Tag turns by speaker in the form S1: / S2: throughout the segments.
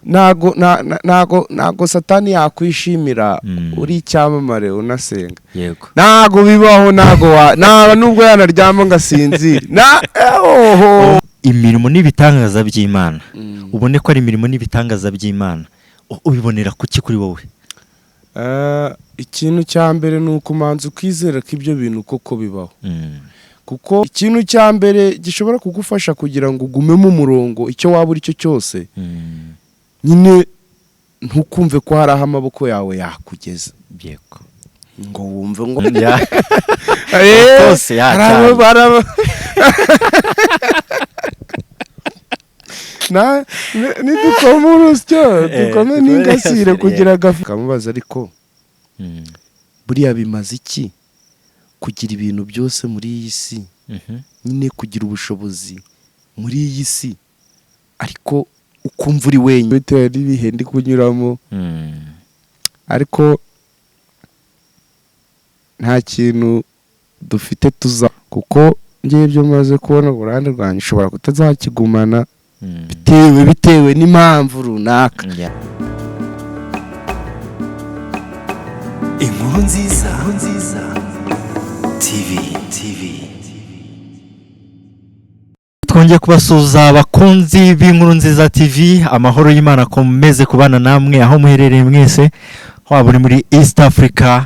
S1: Ntago Satani yakwishimira uri icyamamare unasenga.
S2: Yego.
S1: Ntago bibaho, ntago wa naba nubwo yanaryama ngo asinzire na oho.
S2: Imirimo n'ibitangaza by'Imana, ubone ko ari imirimo n'ibitangaza by'Imana, ubibonera kuki kuri wowe?
S1: Ikintu cya mbere ni ukumanza ukizera ko ibyo bintu koko bibaho, kuko ikintu cya mbere gishobora kugufasha kugira ngo ugumemo umurongo, icyo waba uri cyo cyose, nyine ntukumve ko hari aho amaboko yawe yakugeza, ngo wumve ngo
S2: Rwose, ya,
S1: hari abo
S2: cyane.
S1: Nidukoma urusyo, dukome
S2: dukome
S1: n'ingasire
S2: n'ingasire,
S1: kugira agafu kamubaza. Ariko buriya bimaze iki kugira ibintu byose muri iyi si, nyine kugira ubushobozi muri iyi si, ariko ukumva uri wenyine bitewe n'ibihe ndi kunyuramo? Ariko nta kintu dufite tuza, kuko ngewe ibyo maze kubona ku ruhande rwanjye ushobora kutazakigumana bitewe n'impamvu runaka.
S3: Inkuru nziza, inkuru nziza TV.
S2: Twongeye kubasuhuza, abakunzi b'Inkuru Nziza TV. Amahoro y'Imana akomeze kubana namwe aho muherereye mwese, waba uri muri East Africa,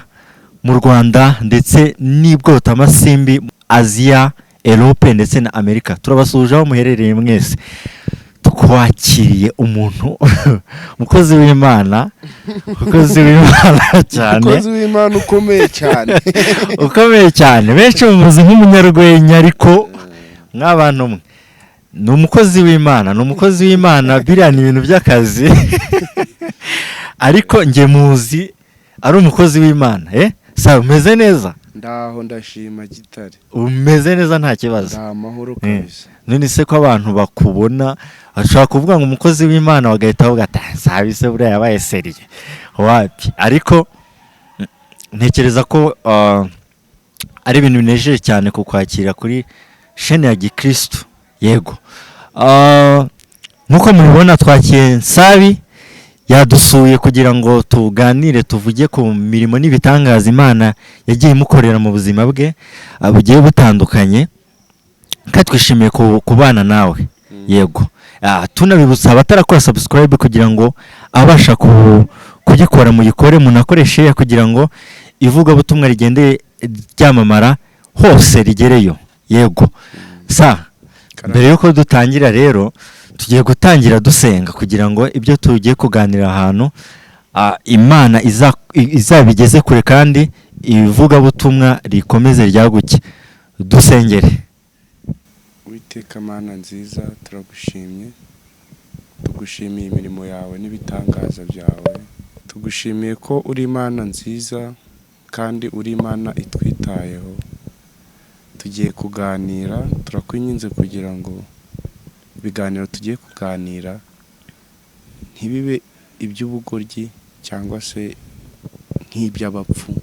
S2: mu Rwanda ndetse n'ibwotamasimbi, Aziya, Europe ndetse na Amerika. Turabasuhuje aho muherereye mwese. Twakiriye umuntu, umukozi w'Imana, umukozi w'Imana cyane.
S1: Umukozi w'Imana ukomeye cyane.
S2: Ukomeye cyane. Benshi bamuzi nk'umunyarwenya, ariko mw'abantu mwe, ni umukozi w'Imana, ni umukozi w'Imana. Biriya ni ibintu by'akazi, ariko njye muzi ari umukozi w'Imana. Sa umeze neza?
S1: Ndaho, ndashima gitare.
S2: Umeze neza, nta kibazo?
S1: Nta mahoro kabisa.
S2: None se ko abantu bakubona bashobora kuvuga ngo umukozi w'Imana, bagahita bavuga ati: "Ah, sabi se buriya yabaye sérieux?" Wapi, ariko ntekereza ko ari ibintu binejeje cyane kukwakira kuri shene ya gikristo. Yego. Nk'uko mubibona, twakiye Nsabi, yadusuye kugira ngo tuganire, tuvuge ku mirimo n'ibitangaza Imana yagiye imukorera mu buzima bwe bugiye butandukanye, kandi twishimiye kubana nawe. Yego. Tunabibutsa abatarakora subscribe kugira ngo abasha kugikora muyikore, munakoreshe share kugira ngo ivugabutumwa rigende ryamamara hose, rigereyo. Yego. Sa mbere yuko dutangira rero, tugiye gutangira dusenga kugira ngo ibyo tugiye kuganira ahantu Imana izabigeze kure kandi ivugabutumwa rikomeze ryaguke. Dusengere.
S1: Uwiteka Mana nziza, turagushimye, tugushimiye imirimo yawe n'ibitangaza byawe. Tugushimiye ko uri Imana nziza kandi uri Imana itwitayeho. Tugiye kuganira, turakwinginze kugira ngo ibiganiro tugiye kuganira ntibibe iby'ubugoryi cyangwa se nk'iby'abapfu,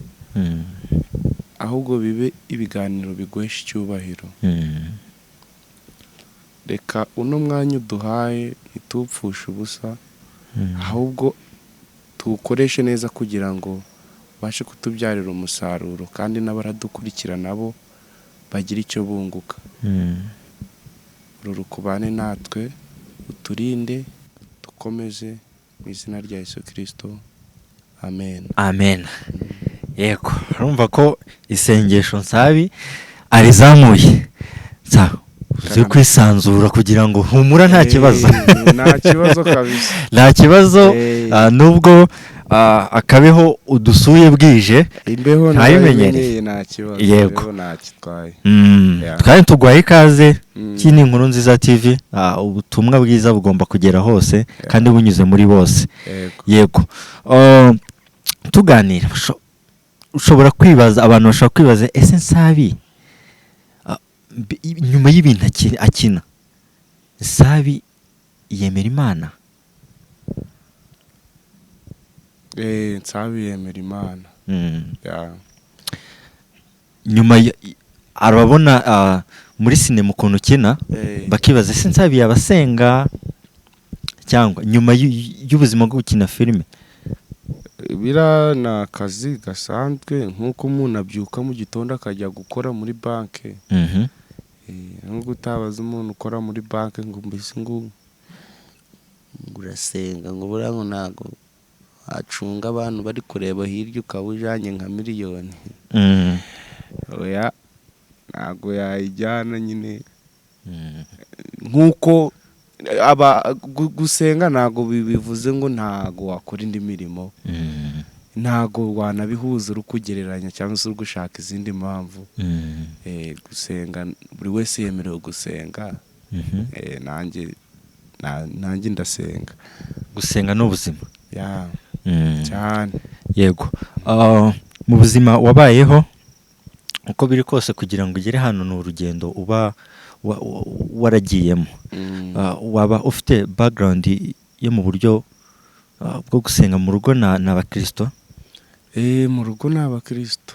S1: ahubwo bibe ibiganiro biguhesha icyubahiro. Reka uno mwanya uduhaye ntitupfushe ubusa, ahubwo tuwukoreshe neza kugira ngo ubashe kutubyarira umusaruro, kandi n'abaradukurikira nabo bagire icyo bunguka. Uru rukubane natwe, uturinde, dukomeze, mu izina rya Yesu Kirisito, amen.
S2: Amen. Yego, urumva ko isengesho Nsabi arizamuye. Sa uzi kwisanzura kugira ngo humura, nta kibazo.
S1: Nta kibazo kabisa.
S2: Nta kibazo. Nubwo akabeho udusuye bwije.
S1: Imbeho
S2: ntayimenyereye.
S1: narayimenyeye, nta kibazo.
S2: Yego.
S1: Imbeho ntakitwaye. Yeah.
S2: Kandi tuguhaye ikaze. Iki ni Inkuru Nziza TV. Ubutumwa bwiza bugomba kugera hose kandi bunyuze muri bose.
S1: Yego.
S2: Yego. Tuganira, ushobora kwibaza, abantu bashobora kwibaza: ese Nsabi, nyuma y'ibintu akina, Nsabi yemera Imana?
S1: Nsabi yemera Imana. Yeah.
S2: Nyuma arababona muri sinema ukuntu ukina, bakibaza: ese Nsabi yaba asenga Cyangwa nyuma y'ubuzima bwo gukina filime?
S1: Biriya ni akazi gasanzwe, nk'uko umuntu abyuka mu gitondo akajya gukora muri banki. Nubwo utabaza umuntu ukora muri banki ngo mbese ngo urasenga, ngo buriya ngo ntabwo wacunga abantu bari kureba hirya ukaba ujyanye nka miliyoni. Oya, ntabwo yayijyana nyine. Nk'uko aba gusenga ntabwo bivuze ngo ntabwo wakora indi mirimo. Ntabwo wanabihuza uri kugereranya cyangwa se uri gushaka izindi mpamvu. Gusenga, buri wese yemerewe gusenga. Nanjye ndasenga.
S2: Gusenga ni ubuzima.
S1: Ya, cyane.
S2: Yego. Mu buzima wabayeho, uko biri kose, kugira ngo ugere hano ni urugendo uba waragiyemo. Waba ufite background yo mu buryo bwo gusenga mu rugo na abakristo?
S1: Mu rugo ni abakristo.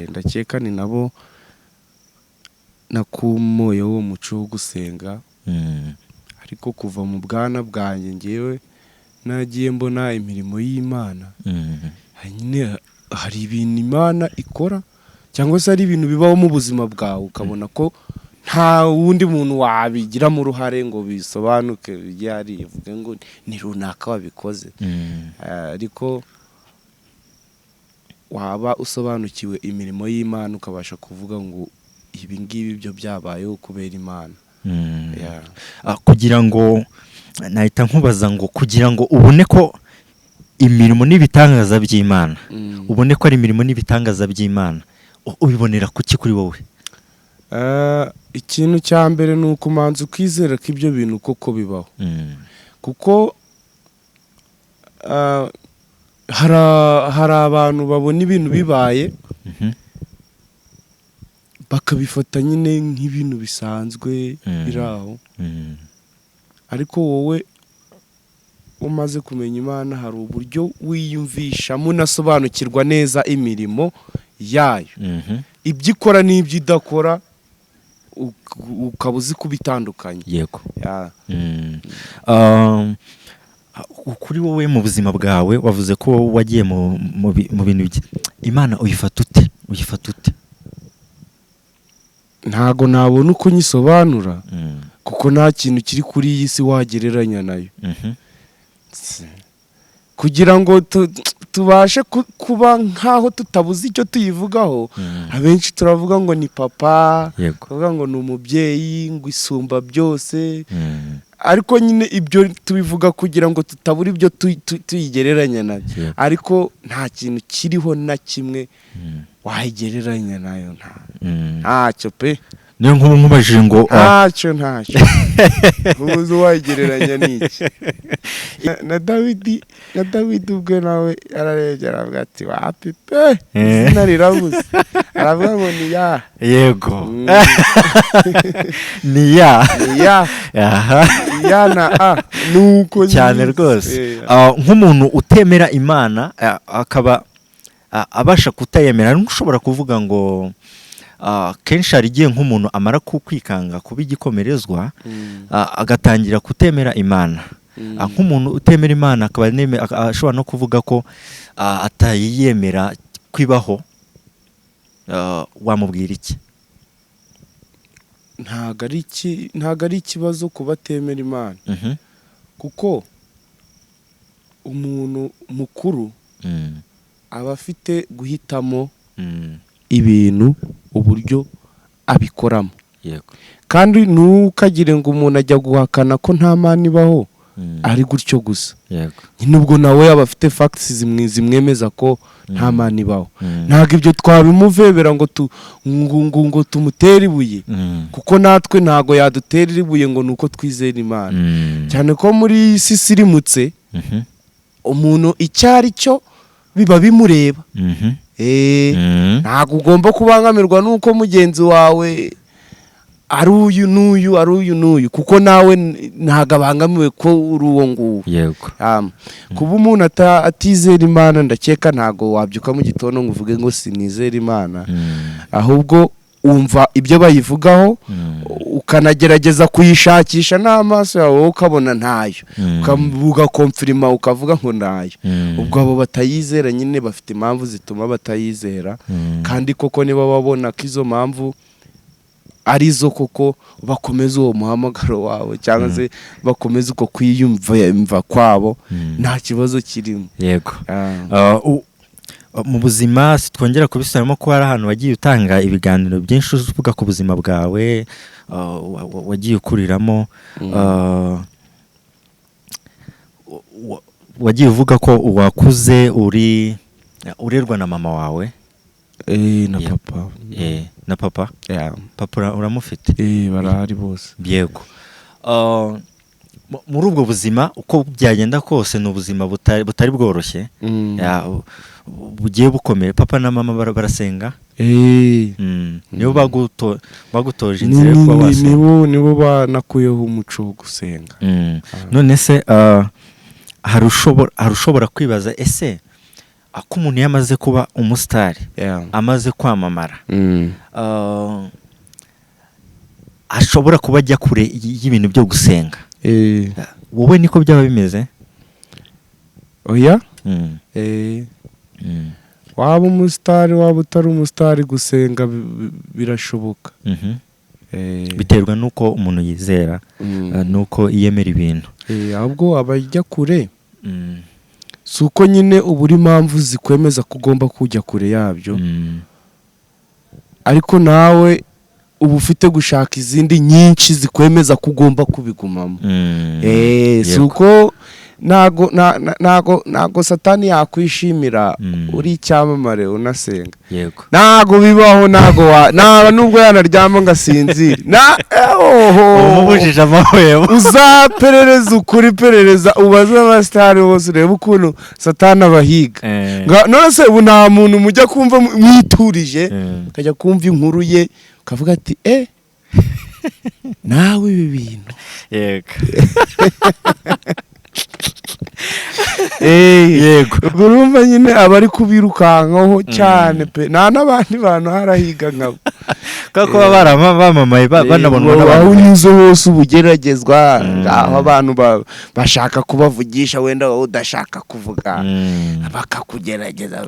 S1: Ndakeka ni nabo nakumoye uwo muco wo gusenga. Ariko kuva mu bwana bwanjye, ngewe nagiye mbona imirimo y'Imana. Nyine hari ibintu Imana ikora, cyangwa se hari ibintu bibaho mu buzima bwawe, ukabona ko nta wundi muntu wabigiramo uruhare ngo bisobanuke, bijye hariya uvuge ngo ni runaka wabikoze. Ariko waba usobanukiwe imirimo y'Imana, ukabasha kuvuga ngo ibi ngibi byo byabayeho kubera Imana. Yeah.
S2: Kugira ngo nahita nkubaza ngo kugira ngo ubone ko imirimo n'ibitangaza by'Imana, ubone ko ari imirimo n'ibitangaza by'Imana, ubibonera kuki kuri wowe?
S1: Ikintu cya mbere ni ukumanza ukizera ko ibyo bintu koko bibaho, kuko hari abantu babona ibintu bibaye, bakabifata nyine nk'ibintu bisanzwe biri aho. Ariko wowe umaze kumenya Imana, hari uburyo wiyumvishamo unasobanukirwa neza imirimo yayo, ibyo ikora n'ibyo idakora, ukaba uzi kubitandukanya. Ya.
S2: Kuri wowe mu buzima bwawe, wavuze ko wagiye mu bintu Imana uyifata ute? Uyifata ute?
S1: Ntago nabona uko nyisobanura, kuko nta kintu kiri kuri iyi si wagereranya nayo. Kugira ngo tubashe kuba nk'aho tutabuze icyo tuyivugaho, abenshi turavuga ngo ni papa, tuvuga ngo ni umubyeyi, ngo isumba byose. Ariko nyine ibyo tubivuga kugira ngo tutabura ibyo tuyigereranya nabyo. Ariko nta kintu kiriho na kimwe wayigereranya nayo, ntacyo pe.
S2: Niyo nk'ubu nkubajije ngo
S1: Ntacyo, ubuze wayigereranya n'iki? Na Dawidi ubwe nawe yararebye aravuga ati: "Wapi pe, izina rirabuze." Aravuga ngo ni ya.
S2: Ni ya.
S1: Ni ya.
S2: Aha.
S1: Ya na a nuko
S2: Cyane
S1: nyine.
S2: rwose.
S1: Eh.
S2: Nk'umuntu utemera Imana, akaba abasha kutayemera, ushobora kuvuga ngo kenshi hari igihe nk'umuntu amara kwikanga kuba igikomerezwa, agatangira kutemera Imana. Nk'umuntu utemera Imana akaba ashobora no kuvuga ko atayiyemera kwibaho, wamubwira iki?
S1: Ntago ari ikibazo kuba atemera Imana, kuko umuntu mukuru aba afite guhitamo ibintu uburyo abikoramo. Kandi ntukagire ngo umuntu ajya guhakana ko nta Mana ibaho ari gutyo gusa. Nubwo nawe yaba afite facts zimwemeza ko nta Mana ibaho, ntabwo ibyo twabimuvebera ngo tumutere ibuye, kuko natwe ntabwo yadutera ibuye ngo ni uko twizera Imana. Cyane ko muri iyi si isirimutse, umuntu icyo ari cyo biba bimureba. Ntabwo ugomba kubangamirwa n'uko mugenzi wawe ari uyu n'uyu, ari uyu n'uyu, kuko nawe ntabwo abangamiwe ko uri uwo nguwo. Kuba umuntu atizera Imana, ndakeka ntabwo wabyuka mu gitondo ngo uvuge ngo sinizera Imana. Ahubwo Wumva ibyo bayivugaho, ukanagerageza kuyishakisha n'amaso yawe, wowe ukabona ntayo, ugaconfirma ukavuga ngo ntayo. Ubwo abo batayizera nyine bafite impamvu zituma batayizera, kandi koko niba babona ko izo mpamvu arizo koko, bakomeza uwo muhamagaro wabo cyangwa se bakomeza uko kwiyumva kwabo, nta kibazo kirimo. Ah.
S2: Mu buzima twongera kubisubiramo ko hari ahantu wagiye utanga ibiganiro byinshi uvuga ku buzima bwawe, wagiye ukuriramo, wagiye uvuga ko wakuze uri urerwa na mama wawe.
S1: Na papa.
S2: Na papa.
S1: Yeah.
S2: Papa uramufite?
S1: Barahari bose.
S2: Yego. Muri ubwo buzima, uko byagenda kose, ni ubuzima butari bworoshye, Ya, bugiye bukomeye. Papa na mama barasenga? Nibo bagutoje inzira yo kuba wasenga?
S1: Nibo banakuyeho umuco wo gusenga.
S2: None se hari ushobora kwibaza, ese ko umuntu iyo amaze kuba umusitari, amaze kwamamara, ashobora kuba ajya kure y'ibintu byo gusenga? Wowe niko byaba bimeze?
S1: Oya. Waba umusitari, waba utari umusitari, gusenga birashoboka.
S2: Biterwa n'uko umuntu yizera, n'uko yiyemera ibintu.
S1: Ahubwo abajya kure si uko nyine ubura impamvu zikwemeza ko ugomba kujya kure yabyo, ariko nawe uba ufite gushaka izindi nyinshi zikwemeza ko ugomba kubigumamo. Si uko ntago Satani yakwishimira uri icyamamare unasenga. Ntago bibaho, ntago wa naba nubwo yanaryama ngo asinzire na oho.
S2: Umubujije amahwemo.
S1: Uzaperereza ukuri, perereza ubaze abasitari bose, urebe ukuntu Satani abahiga. None se ubu nta muntu mujya kumva mwiturije, ukajya kumva inkuru ye ukavuga ati: "Eh, nawe ibi bintu." Ubwo urumva nyine aba ari kubirukankaho cyane pe, nta n'abandi bantu harahiga nkabo.
S2: Kubera ko baba bamamaye, banabonwa
S1: Aho
S2: n'abantu.
S1: unyuze hose uba ugeragezwa, aho abantu bashaka kubavugisha, wenda wowe udashaka kuvuga, bakakugerageza,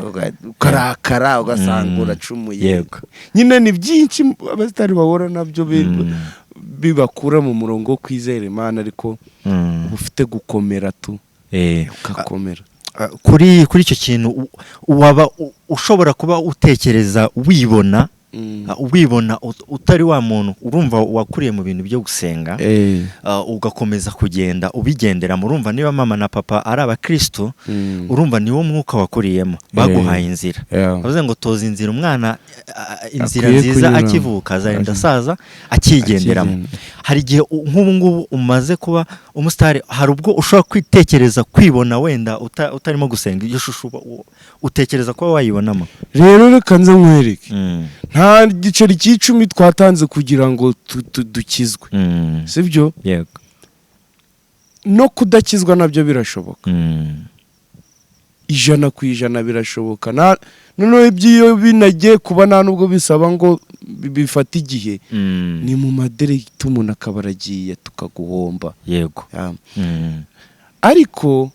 S1: ukarakara, ugasanga uracumuye. Nyine ni byinshi abasitari bahura nabyo bibakura mu murongo wo kwizera Imana, ariko uba ufite gukomera tu, ugakomera.
S2: Kuri icyo kintu, waba ushobora kuba utekereza wibona, wibona utari wa muntu, urumva wakuriye mu bintu byo gusenga, ugakomeza kugenda ubigenderamo. Urumva niba mama na papa ari abakristo, urumva niwo mwuka wakuriyemo, baguhaye inzira. Bavuze ngo toza inzira umwana, inzira
S1: Akwiye
S2: nziza
S1: kunyuramo.
S2: akivuka, azarinda asaza akigenderamo.
S1: Akigenda.
S2: Hari igihe nk'ubu ngubu umaze kuba umusitari, hari ubwo ushobora kwitekereza, kwibona wenda utarimo gusenga? Iyo shusho utekereza kuba wayibonamo?
S1: Rero reka nze nkwereke, nta giceri cy'icumi twatanze kugira ngo dukizwe, sibyo?
S2: Yego.
S1: No kudakizwa nabyo birashoboka, 100% birashoboka. Noneho iby'iyo binagiye kuba, nta nubwo bisaba ngo bifate igihe, ni mu maderegiti umuntu akaba aragiye, tukaguhomba. Ya. Ariko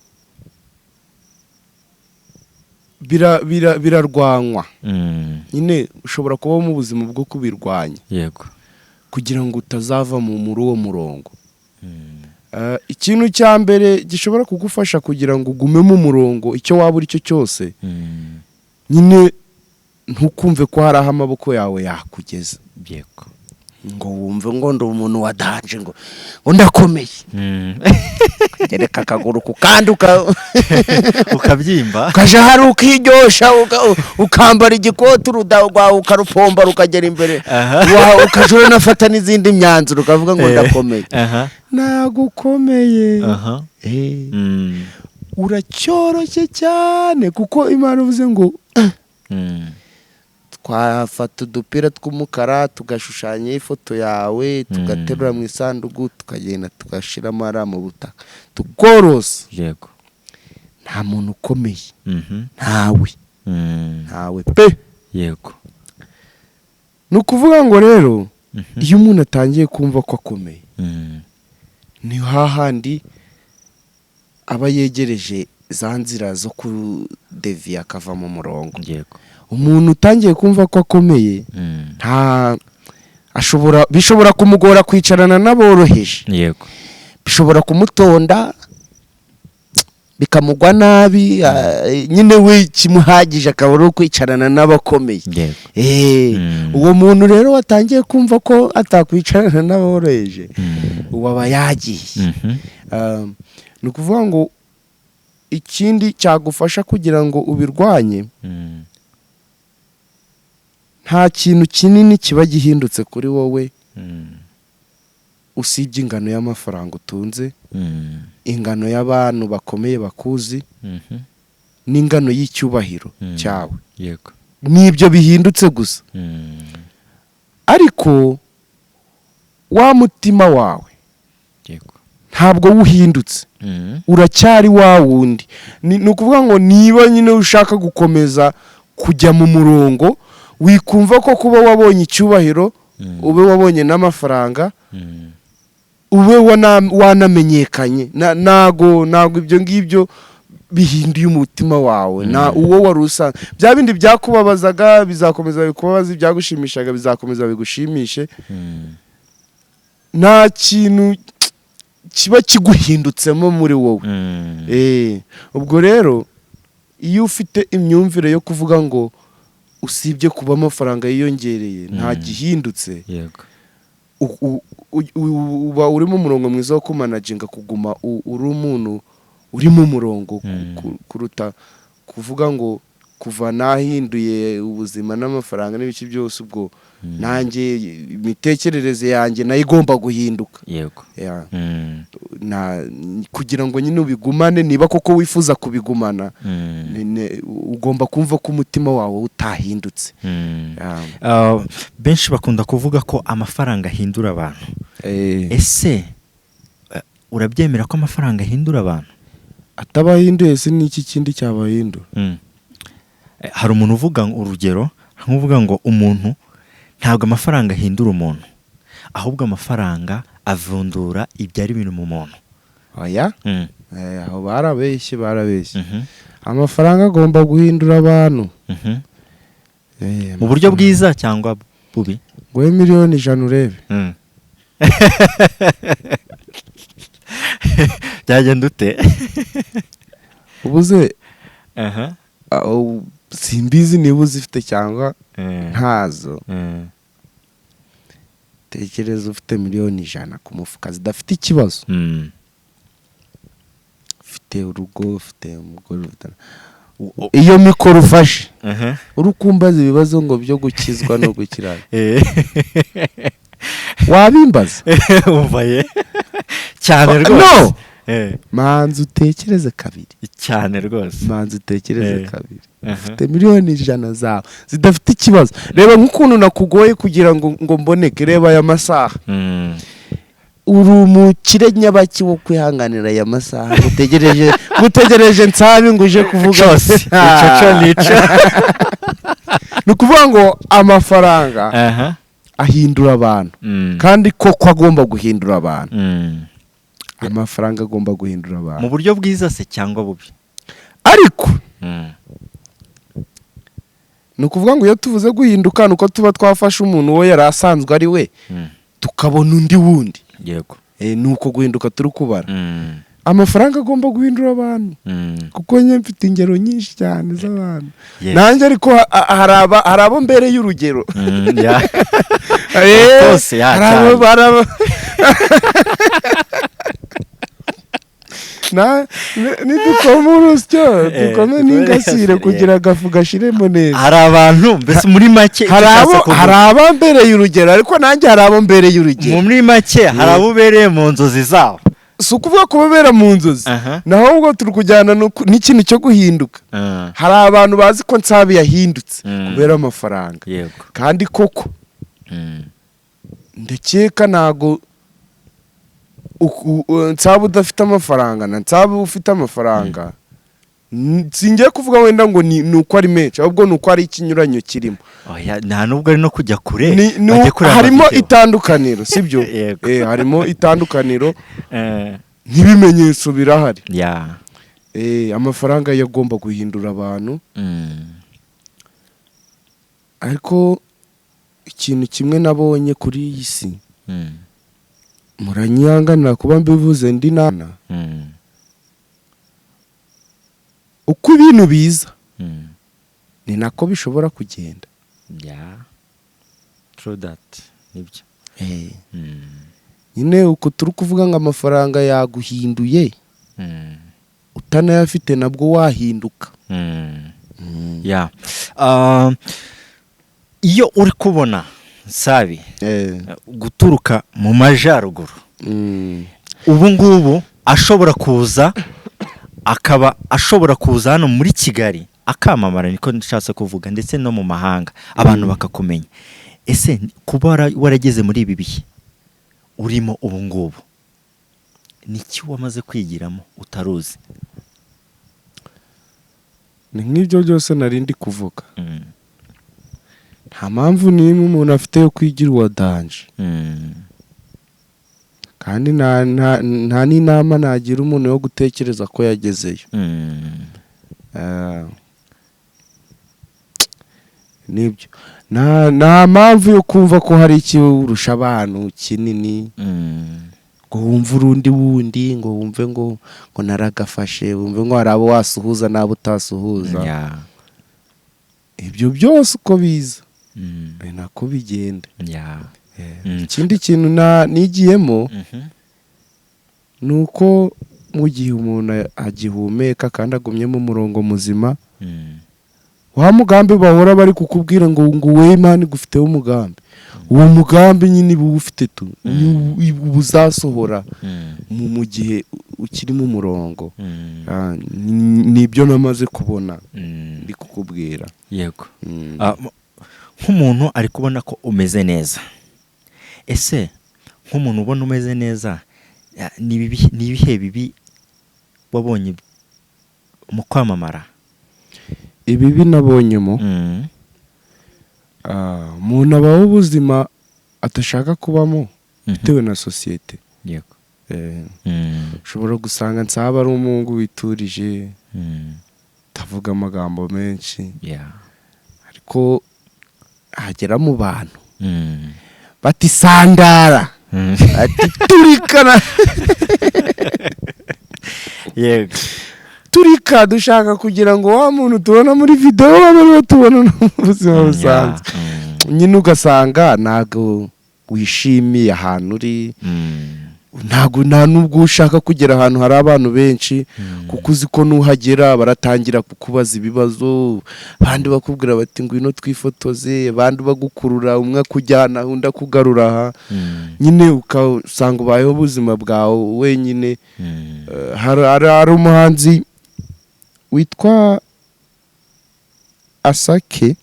S1: birarwanywa. Nyine ushobora kubaho mu buzima bwo kubirwanya kugira ngo utazava muri uwo murongo. Ikintu cya mbere gishobora kugufasha kugira ngo ugume mu murongo, icyo waba uri cyo cyose, nyine ntukumve ko hari aho amaboko yawe yakugeza, ngo wumve ngo ndi umuntu wa danger, ngo ndakomeye, gereka akaguru ku kandi
S2: ukabyimba,
S1: ukaja hari ukiryosha, ukambara igikoti, uruda rwawe ukarupomba rukagera imbere, ukaja uranafata n'izindi myanzuro, ukavuga ngo ndakomeye. Ntabwo ukomeye. Uracyoroshye cyane, kuko Imana uvuze ngo twafata udupira tw'umukara, tugashushanya ifoto yawe, tugaterura mu isanduku, tukagenda tugashyiramo hariya mu butaka, tukorosa. Nta muntu ukomeye, ntawe, ntawe pe. Ni ukuvuga ngo rero, iyo umuntu atangiye kumva ko akomeye, ni hahandi aba yegereje za nzira zo kudeviya akava mu murongo. Umuntu utangiye kumva ko akomeye, nta ashobora bishobora kumugora kwicarana n'aboroheje. Bishobora kumutonda, bikamugwa nabi. Nyine we kimuhagije akaba ari ukwicarana n'abakomeye. Uwo muntu rero watangiye kumva ko atakwicarana n'aboroheje, uwo aba yagiye. Ni ukuvuga ngo ikindi cyagufasha kugira ngo ubirwanye, nta kintu kinini kiba gihindutse kuri wowe usibye ingano y'amafaranga utunze, ingano y'abantu bakomeye bakuzi, n'ingano y'icyubahiro cyawe. Nibyo bihindutse gusa. Ariko wa mutima wawe ntabwo wuhindutse, uracyari wa wundi. Ni ukuvuga ngo niba nyine ushaka gukomeza kujya mu murongo, wikumva ko kuba wabonye icyubahiro, ube wabonye n'amafaranga, ube wanamenyekanye, ntago ibyo ngibyo bihinduye umutima wawe na uwo wari usanzwe. Bya bindi byakubabazaga bizakomeza bikubabaze, ibyagushimishaga bizakomeza bigushimishe. Nta kintu kiba kiguhindutsemo muri wowe. Ubwo rero iyo ufite imyumvire yo kuvuga ngo usibye kuba amafaranga yiyongereye nta gihindutse, uba uri mu murongo mwiza wo kumanaginga kuguma uri umuntu uri mu murongo, kuruta kuvuga ngo kuva nahinduye ubuzima n'amafaranga n'ibice byose, ubwo nanjye imitekerereze yanjye nayo igomba guhinduka. Yeah. Kugira ngo nyine ubigumane, niba koko wifuza kubigumana, ugomba kumva ko umutima wawe utahindutse. Yeah.
S2: Benshi bakunda kuvuga ko amafaranga ahindura abantu. Ese urabyemera ko amafaranga ahindura abantu?
S1: Atabahinduye se n'iki kindi cyabahindura?
S2: Hari umuntu uvuga ngo, urugero nk'uvuga ngo umuntu, ntabwo amafaranga ahindura umuntu, ahubwo amafaranga avundura ibyari ibintu mu muntu.
S1: Oya. Aho barabeshye, barabeshye. Amafaranga agomba guhindura abantu.
S2: Mu buryo bwiza cyangwa bubi?
S1: Nguhe 100 miliyoni urebe.
S2: Byagenda ute?
S1: Ubuze simbizi niba uzifite cyangwa ntazo. Tekereza ufite 100 miliyoni ku mufuka zidafite ikibazo, ufite urugo, ufite umugore, iyo mikoro ufashe, uri kumbaza ibibazo ngo byo gukizwa no gukirana, wabimbaza?
S2: Umva ye, cyane
S1: No!
S2: rwose.
S1: Manza utekereze kabiri.
S2: Cyane rwose.
S1: Manza utekereze kabiri. Ufite 100 miliyoni zawe zidafite ikibazo. Reba nk'ukuntu nakugoye kugira ngo mboneke. Reba aya masaha. Uri umukire nyabaki wo kwihanganira aya masaha ngutegereje nsabi ngo uje kuvuga?
S2: Cyose icyo cyo nico.
S1: Ni ukuvuga ngo amafaranga ahindura abantu, kandi koko agomba guhindura abantu. Amafaranga agomba guhindura abantu.
S2: Mu buryo bwiza se cyangwa bubi?
S1: Ariko ni ukuvuga ngo iyo tuvuze guhinduka, ni uko tuba twafashe umuntu uwo yari asanzwe ari we, tukabona undi wundi. Ni uko guhinduka turi kubara. Amafaranga agomba guhindura abantu, kuko njye mfite ingero nyinshi cyane z'abantu. Nanjye ariko hari abo mbereye urugero.
S2: Rwose, ya,
S1: Hari abo
S2: cyane.
S1: hari abo nidukoma urusyo, dukome
S2: dukome
S1: n'ingasire
S2: n'ingasire,
S1: kugira agafu gashiremo neza.
S2: Hari abantu, mbese muri make icyo
S1: Hari
S2: ushatse
S1: abo
S2: kuvuga.
S1: Hari abo mbereye urugero, ariko nanjye hari abo mbereye urugero.
S2: Muri make hari abo ubereye mu nzozi zabo.
S1: Si ukuvuga kubabera mu nzozi, naho ahubwo turi kujyana n'ikintu cyo guhinduka. Hari abantu bazi ko Nsabi yahindutse kubera amafaranga, kandi koko ndakeka ntago Nsabi udafite amafaranga na Nsabi ufite amafaranga. Singiye kuvuga wenda ngo ni uko ari menshi, ahubwo ni uko ari ikinyuranyo kirimo.
S2: Oya, nta nubwo ari no kujya kure.
S1: Ni
S2: Bajye kureba
S1: harimo
S2: amavideo.
S1: itandukaniro, sibyo?
S2: Yego.
S1: Harimo itandukaniro nk'ibimenyetso birahari. Amafaranga yagomba guhindura abantu, ariko ikintu kimwe nabonye kuri iyi si, muranyihanganira kuba mbivuze ndi nana, uko ibintu biza ni nako bishobora kugenda.
S2: Yeah, true that, nibyo.
S1: Nyine uko turi kuvuga ngo amafaranga yaguhinduye, utanayafite nabwo wahinduka.
S2: Yeah. Iyo uri kubona Nsabi guturuka mu majyaruguru, ubu ngubu ashobora kuza, akaba ashobora kuza hano muri Kigali akamamara, niko nshatse kuvuga, ndetse no mu mahanga abantu bakakumenya, ese kuba warageze muri ibi bihe urimo ubu ngubu, niki wamaze kwigiramo utaruzi?
S1: Ni nk'ibyo byose nari ndi kuvuga. Nta mpamvu n'imwe umuntu afite yo kwigira uwa danger, kandi nta n'inama nagira umuntu yo gutekereza ko yagezeyo. Nibyo, nta mpamvu yo kumva ko hari icyo urusha abantu kinini, ngo wumve urundi wundi, ngo wumve ngo naragafashe, wumve ngo hari abo wasuhuza n'abo utasuhuza. Ibyo byose uko biza ni nako bigenda. Ikindi kintu nigiyemo ni uko mu gihe umuntu agihumeka kandi agumye mu murongo muzima, wa mugambi bahora bari kukubwira ngo wowe Imana igufiteho umugambi, uwo mugambi nyine uba uwufite tu, uba uzasohora mu gihe ukiri mu murongo. Nibyo namaze kubona ndi kukubwira.
S2: Yego. Nk'umuntu ari kubona ko umeze neza, ese nk'umuntu ubona umeze neza, ni ibihe bibi wabonye mu kwamamara?
S1: Ibibi nabonyemo, umuntu abaho ubuzima adashaka kubamo bitewe na sosiyete. Ushobora gusanga Nsaba ari umuhungu witurije, utavuga amagambo menshi, ariko agera mu bantu bati sandara, ati turikana, turika, dushaka kugira ngo wa muntu tubona muri videwo abe ariwe tubona no mu buzima busanzwe. Nyine ugasanga ntabwo wishimiye ahantu uri, ntabwo nta nubwo ushaka kugera ahantu hari abantu benshi, kuko uzi ko nuhagera baratangira kukubaza ibibazo, abandi bakubwira bati ngwino twifotoze, abandi bagukurura, umwe akujyana, undi akugarura aha. Nyine ukasanga ubayeho ubuzima bwawe wenyine. Hari umuhanzi witwa Asake,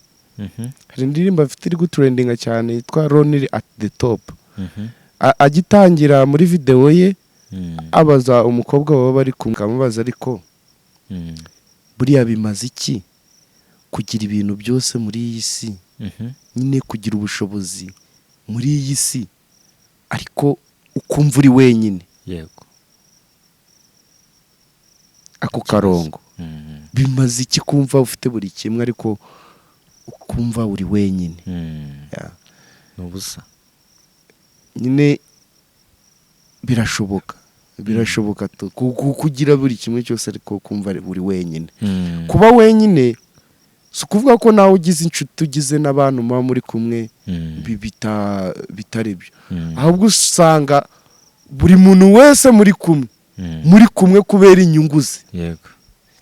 S1: hari indirimbo afite iri gutrendinga cyane yitwa Lonely at the Top. Agitangira muri videwo ye, abaza umukobwa baba bari kumwe, akamubaza ariko buriya bimaze iki kugira ibintu byose muri iyi si, nyine kugira ubushobozi muri iyi si, ariko ukumva uri wenyine? Ako karongo, bimaze iki kumva ufite buri kimwe ariko ukumva uri wenyine? Yeah.
S2: Ni ubusa.
S1: Nyine birashoboka kugira buri kimwe cyose ariko kumva uri wenyine. Kuba wenyine si ukuvuga ko nawe ugize inshuti, ugize n'abantu muba muri kumwe, bitari byo, ahubwo usanga buri muntu wese muri kumwe, muri kumwe kubera inyungu ze,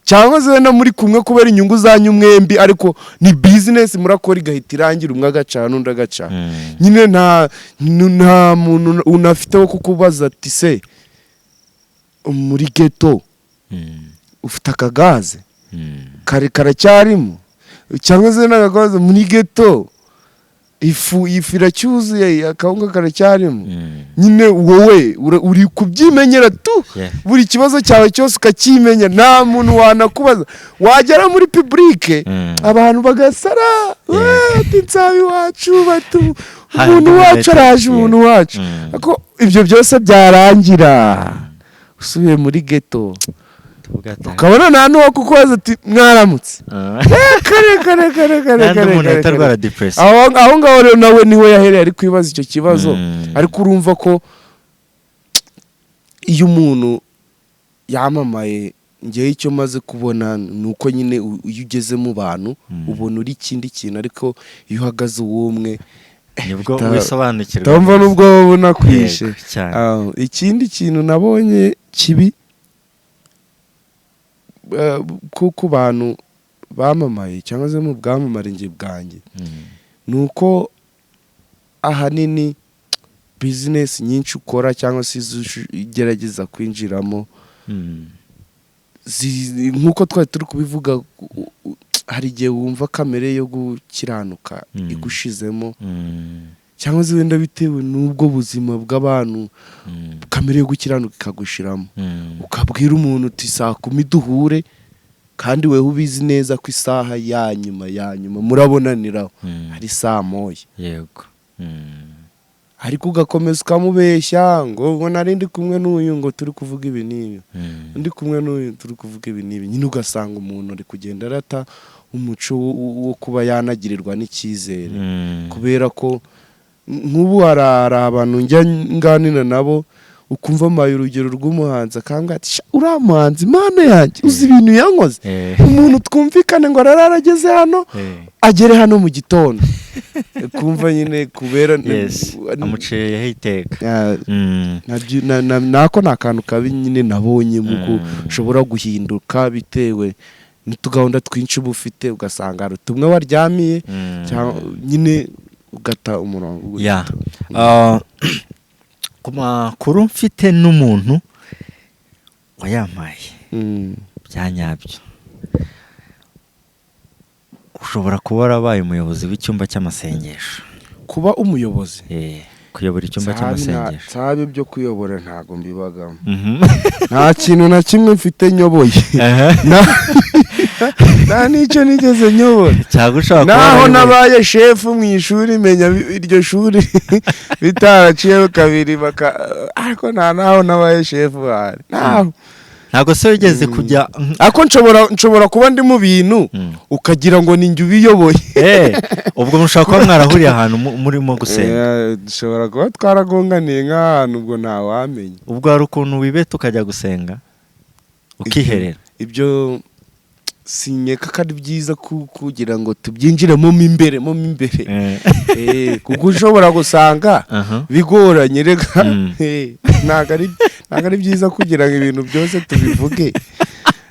S1: cyangwa se wenda muri kumwe kubera inyungu zanyu mwembi, ariko ni business murakora igahita irangira, umwe agacana undi agacana. Nyine nta muntu unafite wo kukubaza ati se muri ghetto ufite akagaze kare karacyarimo, cyangwa se n'akagaze muri ghetto. Ifu iracyuzuye, akawunga karacyarimo. Nyine wowe uri kubyimenyera tu. Buri kibazo cyawe cyose ukakimenya, nta muntu wanakubaza. Wagera muri public, abantu bagasara. "Ati Nsabi wacu," batu
S2: Hari
S1: umuntu
S2: undi
S1: wacu
S2: muntu
S1: araje, umuntu wacu. Ariko ibyo byose byarangira usubiye muri ghetto,
S2: Tuvuga ati,
S1: ukabona nta n'uwo kukubaza ati "Mwaramutse."
S2: Ah.
S1: Reka, reka, reka, reka, reka,
S2: Kandi umuntu
S1: reka,
S2: ahita
S1: reka.
S2: arwara depression.
S1: Aho ngaho rero nawe niho yahereye ari kwibaza icyo kibazo. Ariko urumva ko iyo umuntu yamamaye, ngewe icyo maze kubona ni uko nyine iyo ugeze mu bantu ubona uri ikindi kintu, ariko iyo uhagaze uwumwe,
S2: Nibwo wisobanukirwa
S1: utumva
S2: neza.
S1: n'ubwo wowe unakwishe.
S2: Yego, cyane.
S1: Ah, ikindi kintu nabonye kibi ko ku bantu bamamaye cyangwa se mu bwamamare njye bwanjye, ni uko ahanini bizinesi nyinshi ukora cyangwa se izo ugerageza kwinjiramo, nk'uko twari turi kubivuga, hari igihe wumva kamere yo gukiranuka igushizemo, cyangwa se wenda bitewe n'ubwo buzima bw'abantu, kamere yo gukiranuka ikagushiramo, ukabwira umuntu uti "Saa 10 duhure," kandi wewe ubizi neza ko isaha ya nyuma ya nyuma murabonaniraho ari saa 1.
S2: yego
S1: Ariko ugakomeza ukamubeshya ngo nari ndi kumwe n'uyu, ngo turi kuvuga ibi n'ibi, ndi kumwe n'uyu turi kuvuga ibi n'ibi. Nyine ugasanga umuntu ari kugenda arata umuco wo kuba yanagirirwa n'icyizere, kubera ko nk'ubu hari abantu njya nganira nabo, ukumva mpaye urugero rw'umuhanzi, akambwira ati "Sha, uriya muhanzi, Imana yanjye, uzi ibintu yankoze? Umuntu twumvikane ngo arara ageze hano, agere hano mu gitondo." Kumva nyine kubera
S2: Yes, amuciyeho iteka.
S1: Ah, nako ni akantu kabi nyine nabonye mu ushobora guhinduka bitewe n'utugahunda twinshi uba ufite, ugasanga hari tumwe waryamiye, cyangwa nyine ugata umurongo.
S2: Ya. Ah, ku makuru mfite n'umuntu wayampaye bya nyabyo, ushobora kuba warabaye umuyobozi w'icyumba cy'amasengesho.
S1: Kuba umuyobozi?
S2: Kuyobora icyumba cy'amasengesho.
S1: Nsabe, byo kuyobora ntabwo mbibagamo. Nta kintu na kimwe mfite nyoboye. Nta n'icyo nigeze nyobora.
S2: Cyangwa ushobora kuba
S1: Naho
S2: warayoboye-
S1: nabaye shefu mu ishuri, menya iryo shuri bitaraciyeho kabiri baka, ariko nta naho nabaye shefu hari naho.
S2: Ntabwo se wigeze kujya
S1: Ariko nshobora kuba ndi mu bintu, ukagira ngo ni njye ubiyoboye.
S2: Ubwo mushobora kuba mwarahuriye ahantu murimo gusenga.
S1: Dushobora kuba twaragonganiye nk'ahantu, ubwo ntawamenya.
S2: Ubwo hari ukuntu wibeta ukajya gusenga ukiherera.
S1: Ibyo sinkeka ko ari byiza kugira ngo tubyinjiremo mo imbere mo imbere. Kuko ushobora gusanga bigoranye reka. Ntabwo ari byiza kugira ngo ibintu byose tubivuge.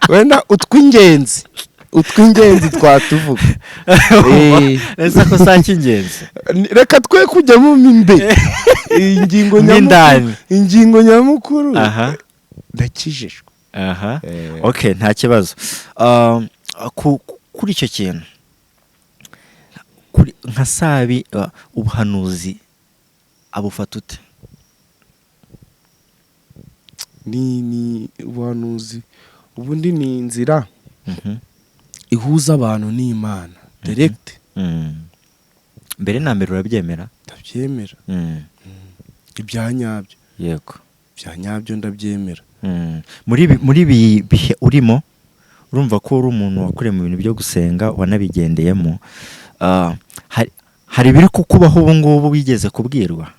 S1: Wenda utw'ingenzi twatuvuga.
S2: Ese ko saa cy'ingenzi?
S1: Reka twe kujyamo mo imbere. Ingingo
S2: Mo
S1: nyamukuru,
S2: indani.
S1: ingingo nyamukuru, ndakijijwe.
S2: Okay, nta kibazo. Kuri icyo kintu, kuri nka Sabi, ubuhanuzi abufata ute?
S1: Ni ubuhanuzi ubundi ni inzira ihuza abantu n'Imana direct.
S2: Mbere na mbere urabyemera?
S1: Ndabyemera. Ibya nyabyo. Ibya nyabyo ndabyemera.
S2: Muri ibi bihe urimo, urumva ko uri umuntu wakuriye mu bintu byo gusenga, wanabigendeyemo. Ah, hari ibiri kukubaho ubu ngubu wigeze kubwirwa?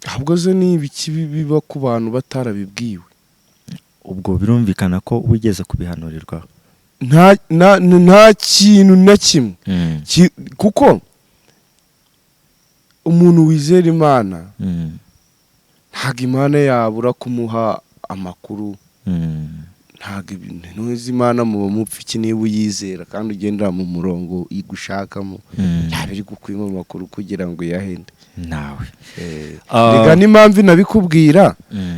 S1: Ahubwo zo ni ibiki biba ku bantu batarabibwiwe?
S2: Ubwo birumvikana ko wigeze kubihanurirwa.
S1: Nta kintu na kimwe. Kuko umuntu wizera Imana, ntabwo Imana yabura kumuha amakuru. Ntabwo ibintu ntuzi. Imana muba mupfa iki niba uyizera kandi ugendera mu murongo igushakamo? Yaba iri gukwima amakuru kugira ngo uyahende?
S2: Nawe.
S1: Rega n'impamvu inabikubwira,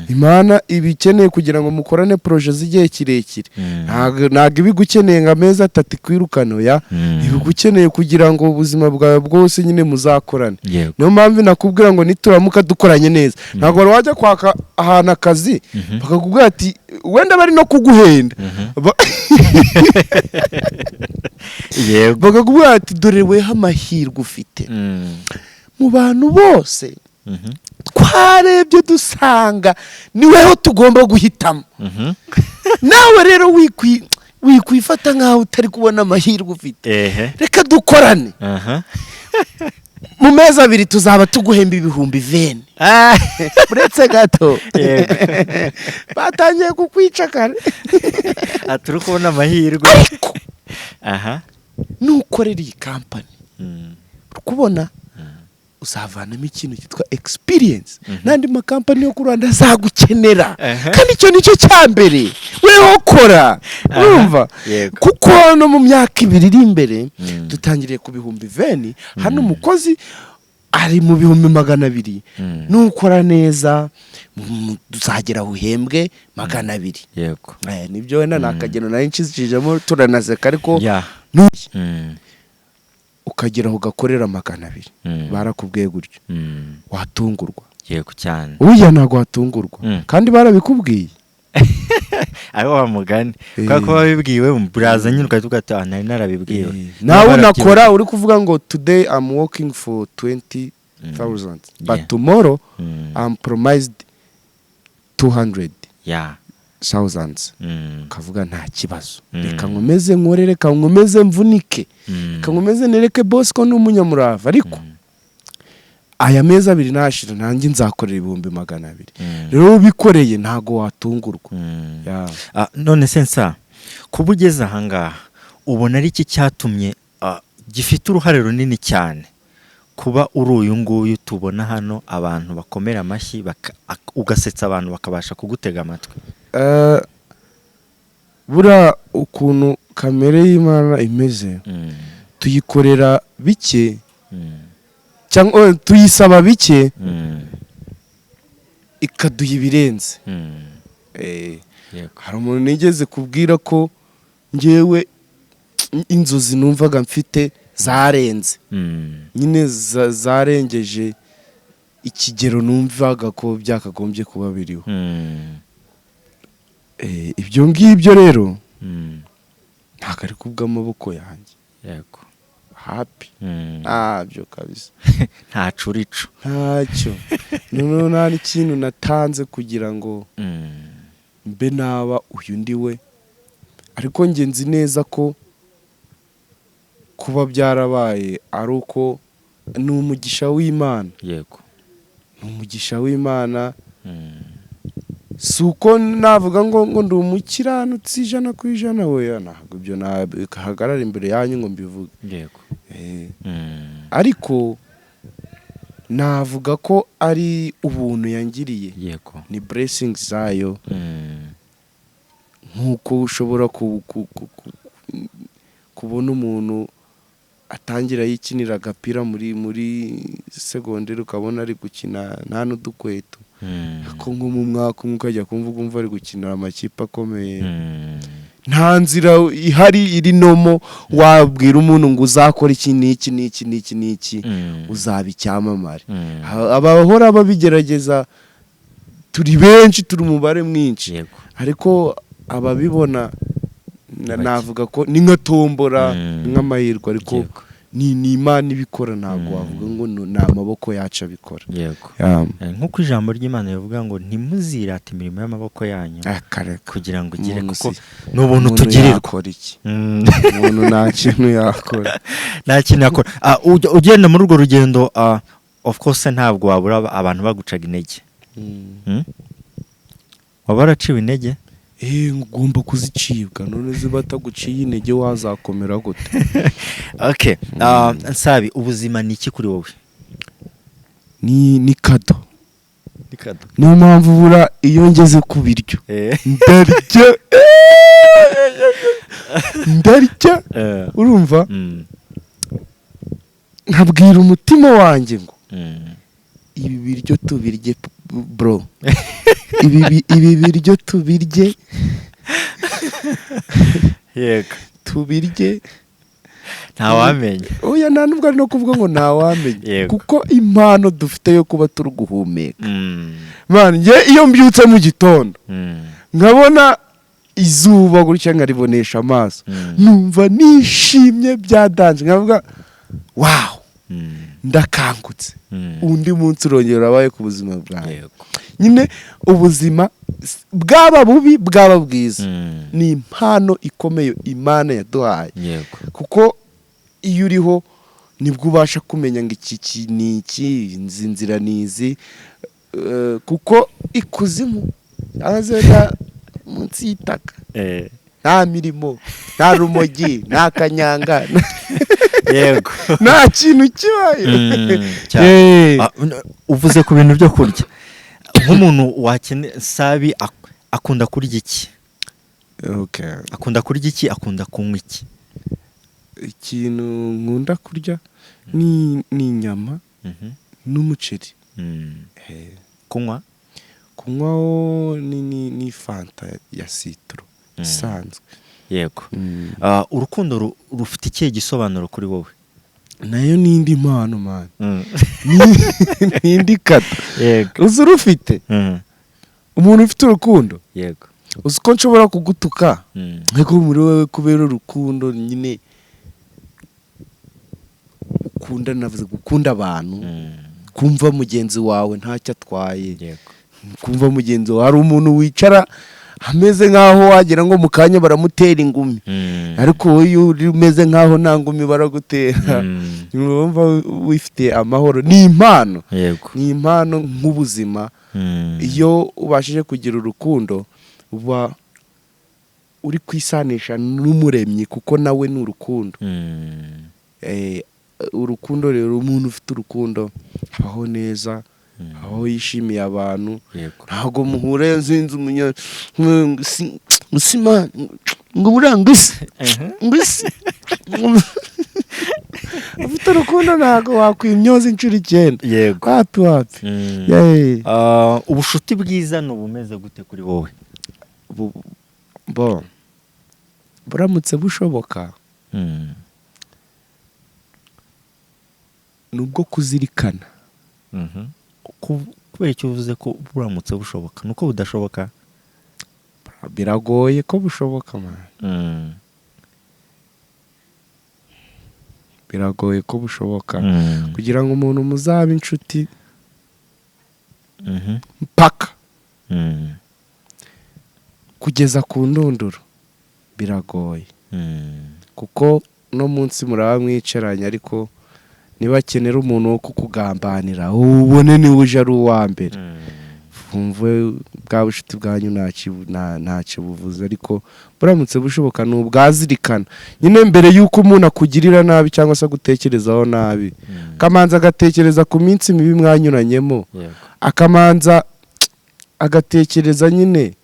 S1: Imana iba ikeneye kugira ngo mukorane projet z'igihe kirekire. Ntabwo iba igukeneye ngo amezi 3 ikwirukane, oya. Iba igukeneye kugira ngo ubuzima bwawe bwose nyine muzakorane. Niyo mpamvu nakubwira ngo nituramuka dukoranye neza, ntabwo wari wajya kwaka ahantu akazi bakakubwira ati wenda bari no kuguhenda. Bakakubwira ati: "Dore weho amahirwe ufite mu bantu bose twarebye dusanga ni weho tugomba guhitamo. Nawe rero wikwifata nk'aho utari kubona amahirwe ufite. Reka dukorane. Mu mezi 2 tuzaba tuguhemba 20,000." Uretse gato, batangiye kukwica kare.
S2: Ah, turi kubona amahirwe.
S1: Ariko nukorera iyi kampani, uri kubona uzavanamo ikintu cyitwa experience, n'andi makampani yo ku Rwanda azagukenera. Kandi icyo nicyo cya mbere weho kora." Urumva?
S2: Yego.
S1: Kuko no mu myaka 2 iri imbere, dutangiriye ku 20,000, hano umukozi ari mu 200,000. Nukora neza, tuzagera aho uhembwe 200. Nibyo, wenda ni akagero nari nshishijemo, turanaseka, ariko ukagera aho ugakorera 200, barakubwiye gutyo, watungurwa?
S2: Yego cyane.
S1: Uriya ntabwo watungurwa kandi barabikubwiye.
S2: Ari wa mugani, kubera ko babibwiwe buraza nyine ugahita uvuga ati: "Ah, nari narabibwiwe."
S1: Nawe
S2: Niba
S1: unakora uri kuvuga ngo: "Today I'm working for 20,000, but tomorrow I'm promised 200 thousands." Ukavuga: "Nta kibazo, reka nkomeze nkore, reka nkomeze mvunike, reka nkomeze nereke boss ko ndi umunyamurava, ariko aya mezi 2 nashira nanjye nzakorera 200,000." Rero ubikoreye ntago watungurwa. Yeah.
S2: Ah, none se nsa kuba ugeze ahangaha, ubona ari iki cyatumye, gifite uruhare runini cyane kuba uri uyu nguyu tubona hano, abantu bakomera amashyi, ugasetsa abantu bakabasha kugutega amatwi?
S1: Buriya ukuntu kamere y'Imana imeze, tuyikorera bike cyangwa tuyisaba bike, ikaduha ibirenze. Hari umuntu nigeze kubwira ko ngewe inzozi numvaga mfite zarenze, nyine zarengeje ikigero numvaga ko byakagombye kuba biriho. Ibyo ngibyo rero ntabwo ari kubw'amaboko yanjye. Happy, ntabyo kabisa.
S2: Nta curicu.
S1: Ntacyo. Noneho nta n'ikintu natanze kugira ngo mbe naba uyu ndi we, ariko njye nzi neza ko kuba byarabaye ari uko ni umugisha w'Imana. Ni umugisha w'Imana. Si uko navuga ngo ndi umukiranutsi 100%, weya, ntabwo ibyo nahagarara imbere yanyu ngo mbivuge. Ariko navuga ko ari ubuntu yangiriye. Ni blessings zayo, nk'uko ushobora kubona umuntu atangira yikinira agapira muri segonderi, ukabona ari gukina nta n'udukweto, ko nko mu mwaka umwe ukajya kumva ukumva ari gukinira amakipe akomeye. Nta nzira ihari iri nomo wabwira umuntu ngo uzakora iki n'iki n'iki n'iki n'iki, uzaba icyamamare. Abahora babigerageza turi benshi, turi umubare mwinshi, ariko ababibona
S2: Bake.
S1: navuga ko ni nka tombora, ni nk'amahirwe, ariko ni Imana ibikora, ntabwo wavuga ngo ni amaboko yacu abikora. Yeah.
S2: Nk'uko ijambo ry'Imana rivuga ngo: "Ntimuzirate imirimo y'amaboko yanyu,"
S1: Akareka.
S2: kugira ngo ugire,
S1: Umuntu
S2: kuko ni ubuntu
S1: umuntu
S2: tugirirwa.
S1: yakora iki? Umuntu nta kintu yakora.
S2: Nta kintu yakora. Ugenda muri urwo rugendo, of course ntabwo wabura abantu bagucaga intege. Waba waraciwe intege?
S1: Ugomba kuzicibwa. None ziba bataguciye intege wazakomera gute?
S2: Okay. Nsabi, ubuzima ni iki kuri wowe?
S1: Ni cadeau,
S2: Ni kado.
S1: Niyo mpamvu bura iyo ngeze ku biryo ndarya, ndarya. Urumva, nkabwira umutima wanjye ngo ibi biryo tubirye, bro, ibi biryo tubirye. Tubirye.
S2: Ntawamenya.
S1: Oya, nta nubwo ari no kuvuga ngo ntawamenya, kuko impano dufite yo kuba turi guhumeka. Man, njye iyo mbyutse mu gitondo nkabona izuba gutya, nkaribonesha amaso, numva nishimye bya danger, nkavuga: "Wow, ndakangutse." Undi munsi urongera urabaye ku buzima bwawe. Nyine ubuzima bwaba bubi, bwaba bwiza, ni impano ikomeye Imana yaduhaye, kuko iyo uriho nibwo ubasha kumenya ngo iki ni iki, izi nzira ni izi. Kuko ikuzimu cyangwa se wenda munsi y'itaka nta mirimo, nta rumogi, nta kanyanga, nta kintu kibayo.
S2: Cyane. Ah, uvuze ku bintu byo kurya, nk'umuntu wakene, Nsabi akunda kurya iki? Akunda kurya iki? Akunda kunywa iki?
S1: Ikintu nkunda kurya ni inyama n'umuceri.
S2: Kunywa?
S1: Kunywaho ni Fanta ya citron isanzwe.
S2: Ah, urukundo rufite ikihe gisobanuro kuri wowe?
S1: Nayo ni indi mpano, man. Ni indi kata. Uzi urufite, umuntu ufite urukundo, uzi ko nshobora kugutuka, ariko muri wowe kubera urukundo nyine ukunda, navuze gukunda abantu, kumva mugenzi wawe ntacyo atwaye, kumva mugenzi wawe, hari umuntu wicara ameze nk'aho wagira ngo mu kanya baramutera ingumi, ariko wowe iyo uri umeze nk'aho nta ngumi baragutera, wumva wifitiye amahoro. Ni impano. Ni impano nk'ubuzima. Iyo ubashije kugira urukundo, uba uri kwisanisha n'Umuremyi, kuko nawe ni urukundo. Urukundo rero, umuntu ufite urukundo abaho neza, aho yishimiye abantu. Ntabwo muhura yazinze umunya usima ngo buranga isi ngo isi. Ufite urukundo ntabwo wakwimyoza inshuro 9. Wapi, wapi. Yeah.
S2: Ah, ubushuti bwiza ni ubumeze gute kuri wowe?
S1: Bo buramutse bushoboka, ni ubwo kuzirikana.
S2: Kubera icyo uvuze ko buramutse bushoboka, nuko budashoboka?
S1: Biragoye ko bushoboka, man. Biragoye ko bushoboka kugira ngo umuntu muzabe inshuti mpaka kugeza ku ndunduro, biragoye, kuko uno munsi muraba mwicaranye, ariko nibakenera umuntu wo kukugambanira, ubone niwe uje ari uwa mbere. Wumve bwa bushuti bwanyu ntacyo buvuze. Ariko buramutse bushoboka, ni ubwazirikana nyine mbere y'uko umuntu akugirira nabi cyangwa se agutekerezaho nabi, akamanza agatekereza ku minsi mibi mwanyuranyemo, akamanza agatekereza nyine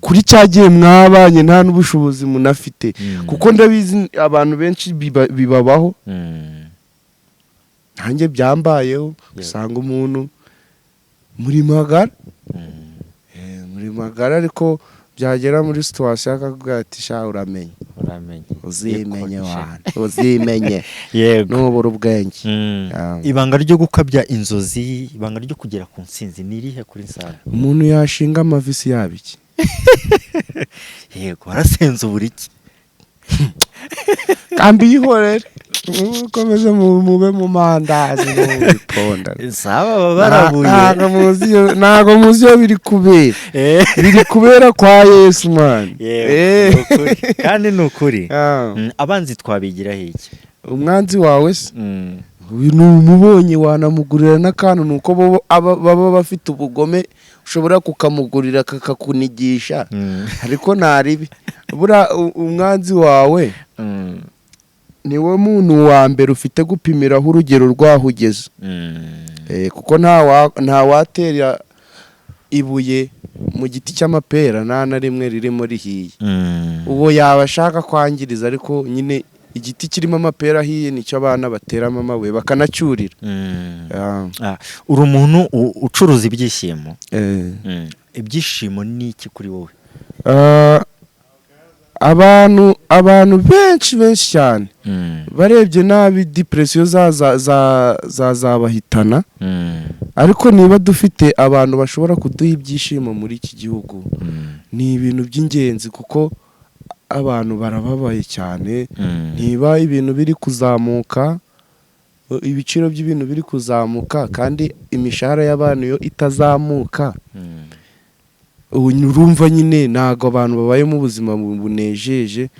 S1: kuri cya gihe mwabanye nta n'ubushobozi munafite, kuko ndabizi abantu benshi bibabaho. Nanjye byambayeho, usanga umuntu muri magara, muri magara, ariko byagera muri situation akakubwira ati: "Sha, uramenye."
S2: Uramenye.
S1: "Uzimenye wana, uzimenye." Nubura ubwenge. Ah.
S2: Ibanga ryo gukabya inzozi, ibanga ryo kugera ku ntsinzi ni irihe kuri Nsabi?
S1: Umuntu yashinga amavisi yaba iki?
S2: Yego, warasenze ubura iki?
S1: Kandi uyihorere, mukomeze mube mu mandazi no mu biponda.
S2: Saba baba barabuye.
S1: Ntago muzi iyo biri kubera. Biri kubera kwa Yesu, man.
S2: Yego, ni ukuri. Kandi ni ukuri.
S1: Ah.
S2: Abanzi twabigiraho iki?
S1: Umwanzi wawe se, uyu ni umubonye wanamugurira n'akantu, ni uko bo baba bafite ubugome, ushobora kukamugurira kakakunigisha, ariko ntaribi. Buriya umwanzi wawe niwe muntu wa mbere ufite gupimiraho urugero rwaho ugeze. Kuko nta watera Ibuye mu giti cy'amapera nta na rimwe ririmo rihiye. Uwo yaba ashaka kwangiriza, ariko nyine igiti kirimo amapera ahiye nicyo abana bateramo amabuye bakanacyurira. Ah.
S2: Ah, uri umuntu ucuruza ibyishimo. Ibyishimo ni iki kuri wowe?
S1: Ah, abantu benshi benshi cyane barebye nabi, depression zazabahitana. Ariko niba dufite abantu bashobora kuduha ibyishimo muri iki gihugu, ni ibintu by'ingenzi, kuko abantu barababaye cyane. Niba ibintu biri kuzamuka, ibiciro by'ibintu biri kuzamuka kandi imishahara y'abantu yo itazamuka, ubu urumva nyine ntabwo abantu babayemo ubuzima bunejeje.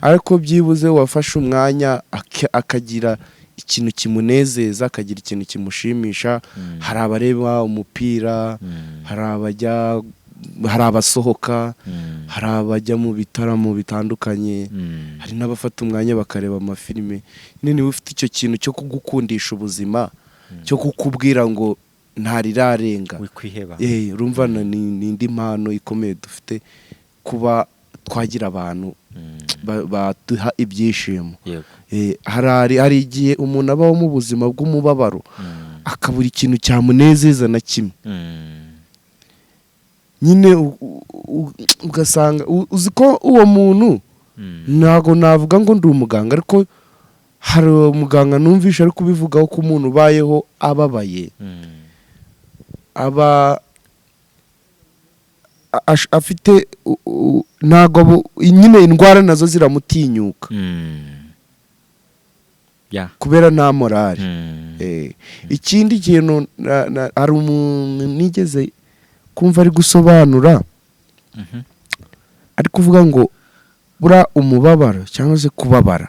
S1: Ariko byibuze wafashe umwanya akagira ikintu kimunezeza, akagira ikintu kimushimisha. Hari abareba umupira, hari abajya, hari abasohoka, hari abajya mu bitaramo bitandukanye, hari n'abafata umwanya bakareba amafilime. Nyine niba ufite icyo kintu cyo kugukundisha ubuzima, cyo kukubwira ngo ntarirarenga,
S2: wikwiheba.
S1: Urumva ni indi mpano ikomeye dufite, kuba twagira abantu baduha ibyishimo. Hari igihe umuntu abaho mu buzima bw'umubabaro, akabura ikintu cyamunezeza na kimwe. Nyine ugasanga uzi ko uwo muntu, ntabwo navuga ngo ndi umuganga, ariko hari umuganga numvisha ari kubivugaho ko umuntu ubayeho ababaye aba afite ntabwo nyine indwara nazo ziramutinyuka kubera nta morale. Ikindi kintu hari umuntu nigeze kumva ari gusobanura, ari kuvuga ngo buriya umubabaro cyangwa se kubabara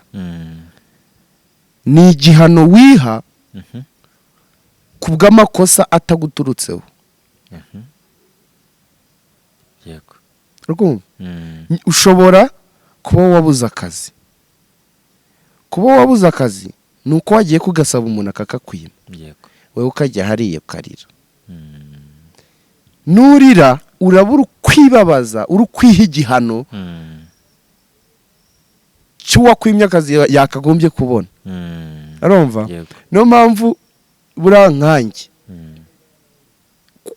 S1: ni igihano wiha ku bw'amakosa ataguturutseho. Urumva? Ushobora kuba wabuze akazi. Kuba wabuze akazi ni uko wagiye kugasaba umuntu akakakwima, wowe ukajya hariya ukarira. Nurira uraba uri kwibabaza, uri kwiha igihano cy'uwakwimye akazi yakagombye kubona. Urumva?
S2: Yego.
S1: Niyo mpamvu buriya nkanjye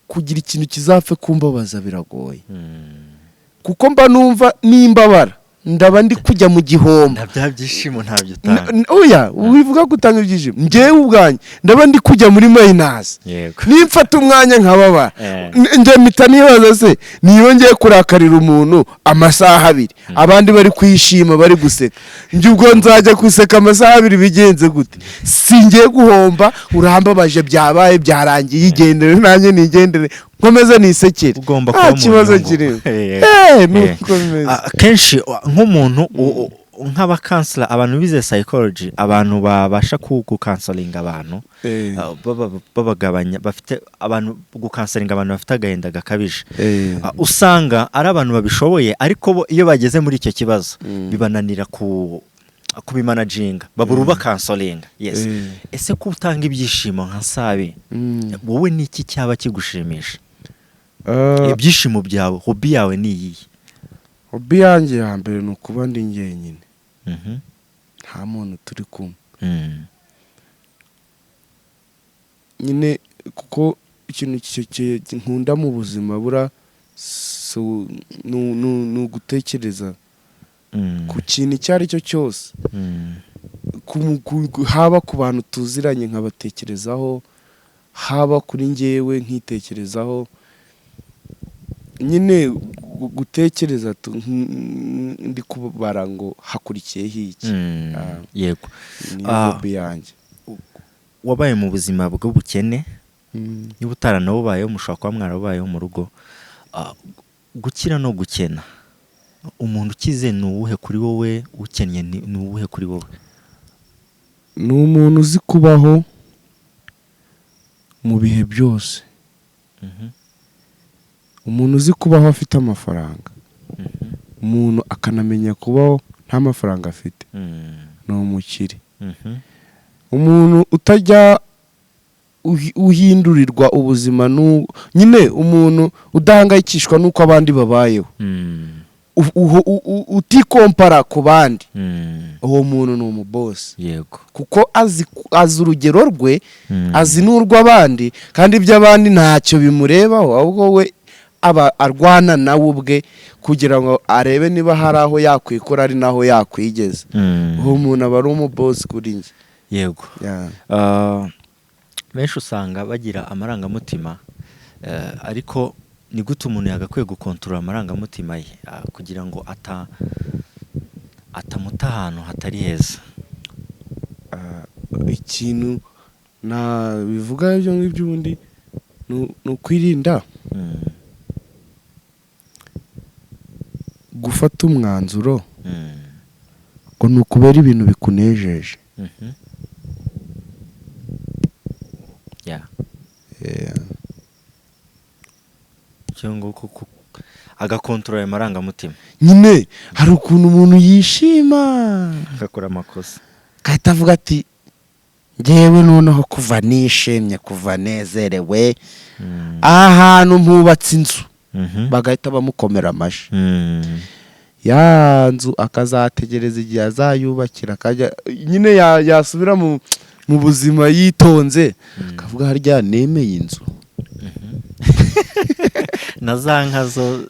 S1: kugira ikintu kizapfe kumbabaza biragoye, kuko mba numva nimbabara ndaba ndi kujya mu gihombo.
S2: Na bya byishimo ntabyo utanga.
S1: Oya, wivuga ko utanga ibyishimo, njyewe ubwanjye ndaba ndi kujya muri minus nimfata umwanya nkababara. Njye mpita nibaza se, niba ngiye kurakarira umuntu amasaha 2, abandi bari kwishima, bari guseka, njye ubwo nzajya guseka amasaha 2 bigenze gute? Singiye guhomba? Urambabaje, byabaye, byarangiye, igendere nanjye nigendere, nkomeze nisekere.
S2: Ugomba
S1: Nta
S2: kuba mu
S1: kibazo
S2: nyungu.
S1: kirimo. Nuko bimeze.
S2: Akenshi nk'umuntu nk'aba counselor, abantu bize psychology, abantu babasha gucounselinga abantu, babagabanya, bafite abantu gucounselinga abantu bafite agahinda gakabije, usanga ari abantu babishoboye, ariko bo iyo bageze muri icyo kibazo bibananira kubimanaginga, babura ubacounselinga. Yes. Ese ko utanga ibyishimo nka Nsabi, wowe ni iki cyaba kigushimisha? Ibyishimo byawe, hobby yawe ni iyihe?
S1: Hobby yanjye ya mbere ni ukuba ndi njyenyine, nta muntu turi kumwe. Nyine kuko ikintu nkunda mu buzima bura ni ugutekereza ku kintu icyo ari cyo cyose, haba ku bantu tuziranye nkabatekerezaho, haba kuri njyewe nkitekerezaho. Nyine gutekereza ndi kubara ngo hakurikiyeho iki. Niyo hobby yanjye.
S2: Wabaye mu buzima bw'ubukene. Niba utaranabubayeho, mushobora kuba mwarabubayeho mu rugo. Gukira no gukena, umuntu ukize ni uwuhe kuri wowe? Ukennye ni uwuhe kuri wowe?
S1: Ni umuntu uzi kubaho mu bihe byose. Umuntu uzi kubaho afite amafaranga, umuntu akanamenya kubaho nta mafaranga afite, ni umukire. Umuntu utajya Uhindurirwa ubuzima nyine umuntu udahangayikishwa n'uko abandi babayeho, utikompara ku bandi, uwo muntu ni umubosi, kuko azi urugero rwe, azi n'urw'abandi, kandi iby'abandi ntacyo bimurebaho, ahubwo we aba arwana nawe ubwe kugira ngo arebe niba hari aho yakwikura, ari naho yakwigeza. Uwo muntu aba ari umubosi kuri njye. Yeah.
S2: Benshi usanga bagira amarangamutima, ariko ni gute umuntu yagakwiye gukontorora amarangamutima ye kugira ngo atamuta ahantu hatari heza?
S1: Ikintu na bivuga ibyo ngibyo ubundi ni ukwirinda gufata umwanzuro ngo ni ukubera ibintu bikunejeje.
S2: Yeah.
S1: Yeah.
S2: Cyangwa agakontorora ayo marangamutima.
S1: Nyine hari ukuntu umuntu yishima
S2: agakora amakosa,
S1: agahita avuga ati: "Ngewe noneho kuva nishimye, kuva nezerewe, aha hantu mpubatse inzu." Bagahita bamukomera amashyi. Ya nzu akazategereza igihe azayubakira, akajya nyine yasubira mu buzima yitonze, akavuga: "Harya nemeye inzu?"
S2: Na za nka zo.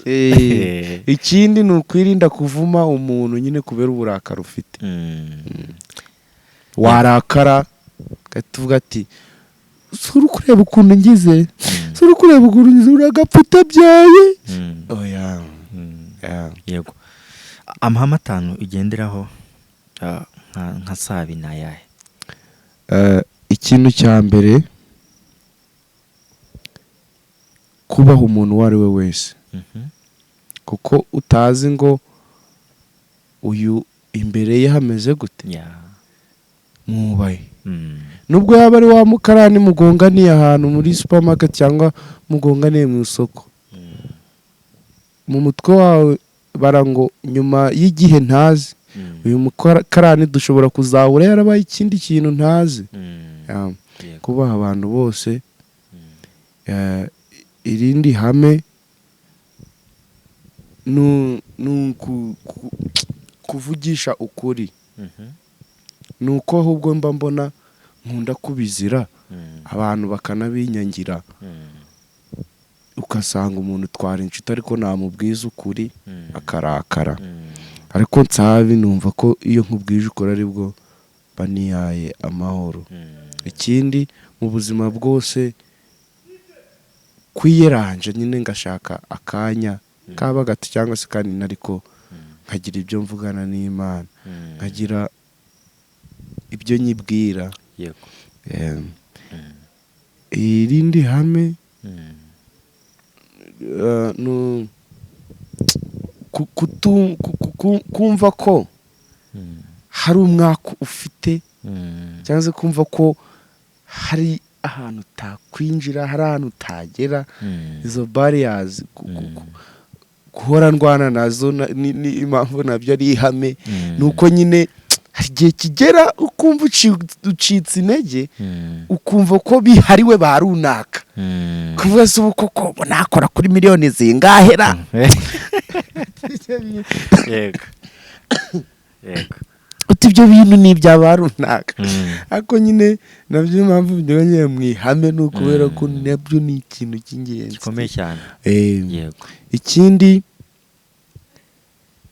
S1: Ikindi ni ukwirinda kuvuma umuntu nyine kubera uburakari ufite. Warakara ugahita uvuga ati: "Si uri kureba ukuntu ngize? Si uri kureba ukuntu ngize? Uragapfa utabyaye." Oya. Yeah.
S2: Yego, amahame atanu ugenderaho nka Nsabi ni ayahe?
S1: Ikintu cya mbere, kubaha umuntu uwo ari we wese, kuko utazi ngo uyu imbere ye hameze gute. Mwubahe, nubwo yaba ari wa mukarani mugonganiye ahantu muri supermarket cyangwa mugonganiye mu isoko. Mu mutwe wawe bara ngo nyuma y'igihe ntazi, uyu mukarani dushobora kuzahura yarabaye ikindi kintu ntazi. Yeah. Kubaha abantu bose. Irindi hame ni kuvugisha ukuri. Ni uko ahubwo mba mbona nkunda kubizira, abantu bakanabinyangira, ugasanga umuntu utwara inshuti ariko namubwiza ukuri akarakara. Ariko Nsabi numva ko iyo nkubwije ukuri aribwo mba nihaye amahoro. Ikindi, mu buzima bwose, kwiyeranje nyine ngashaka akanya kaba gato cyangwa se kanini, ariko nkagira ibyo mvugana n'Imana, nkagira ibyo nyibwira. Irindi hame ni kumva ko hari umwaka ufite, cyangwa se kumva ko hari ahantu utakwinjira, hari ahantu utagera, izo barriers guhora ndwana nazo ni impamvu nabyo ari ihame. Ni uko nyine hari igihe kigera ukumva ucitse intege, ukumva ko bihariwe ba runaka, kuvuga se ubu koko nakora kuri miliyoni zingahera?
S2: yego yego
S1: Uti ibyo bintu ni ibya ba runaka. Ariko nyine nabyo impamvu byongeye mu ihame ni ukubera ko nabyo ni ikintu cy'ingenzi
S2: gikomeye cyane.
S1: Ikindi,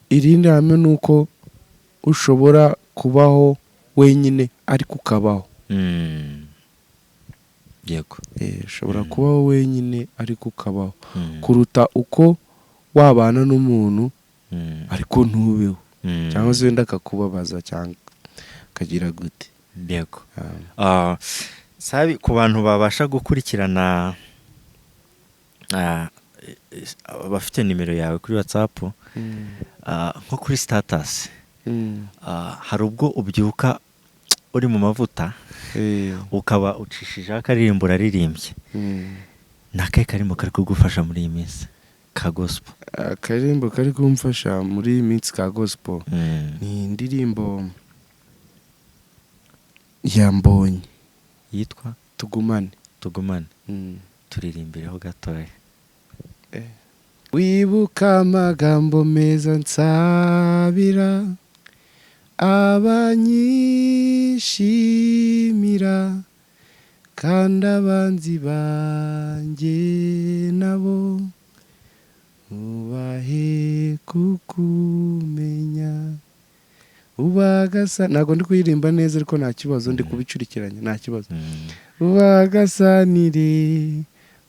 S1: irindi hame ni uko ushobora kubaho wenyine ariko ukabaho. Ushobora kubaho wenyine ariko ukabaho, kuruta uko wabana n'umuntu ariko ntubeho, cyangwa se wenda akakubabaza cyangwa akagira gute.
S2: Ah, Nsabi, ku bantu babasha gukurikirana, abafite nimero yawe kuri WhatsApp, nko kuri status, hari ubwo ubyuka uri mu mavuta, ukaba ucishijeho akaririmbo, uraririmbye. Ni akahe karimo kari kugufasha muri iyi minsi ka gospel?
S1: Akaririmbo kari kumfasha muri iyi minsi ka gospel ni indirimbo ya Mbonyi.
S2: Yitwa?
S1: Tugumane.
S2: Tugumane. Turirimbireho gatoya.
S1: Wibuka amagambo meza nsabira abanyishimira, kandi abanzi banjye nabo ubahe kukumenya. Ubagasa, ntabwo ndi kuririmba neza, ariko nta kibazo, ndi kubicurikiranya, nta kibazo. Ubagasanire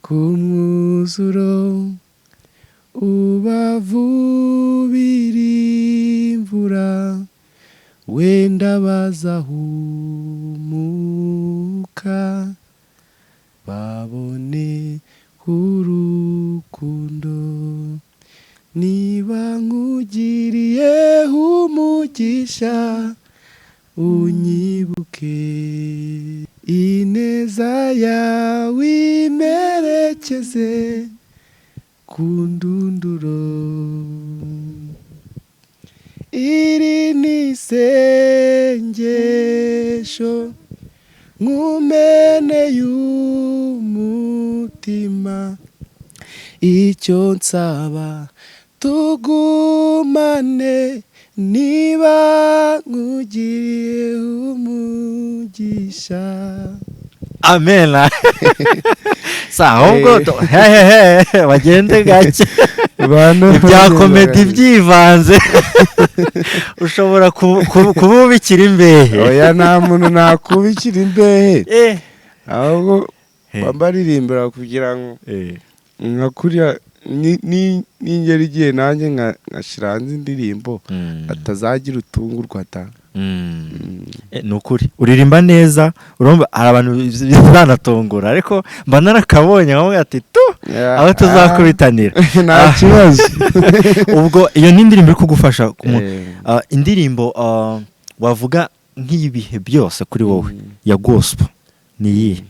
S1: ku mwuzuro, ubavubire imvura, wenda bazahumuka babone urukundo. Niba nkugiriye umugisha, unyibuke, ineza yawe imerekeze ku ndunduro. Iri ni isengesho nkumeneye umutima, icyo nsaba tugumane, niba nkugiriye umugisha.
S2: Amena. Sa ahubwo hehehe, bagende gake. Ibya comedy byivanze, ushobora kuba ubikira imbehe.
S1: Oya, nta muntu nakubikira imbehe, ahubwo mbaririmbira kugira ngo nka kuriya ningera igihe nanjye nkashyira hanze indirimbo, atazagira utungurwa ta.
S2: Ni ukuri uririmba neza. Urumva hari abantu bizanatungura, ariko mba narakabonye nkavuga ati tu aho tuzakubitanira.
S1: Nta kibazo.
S2: Ubwo iyo ni indirimbo iri kugufasha indirimbo wavuga nk'ibihe byose kuri wowe ya gospel ni iyihe?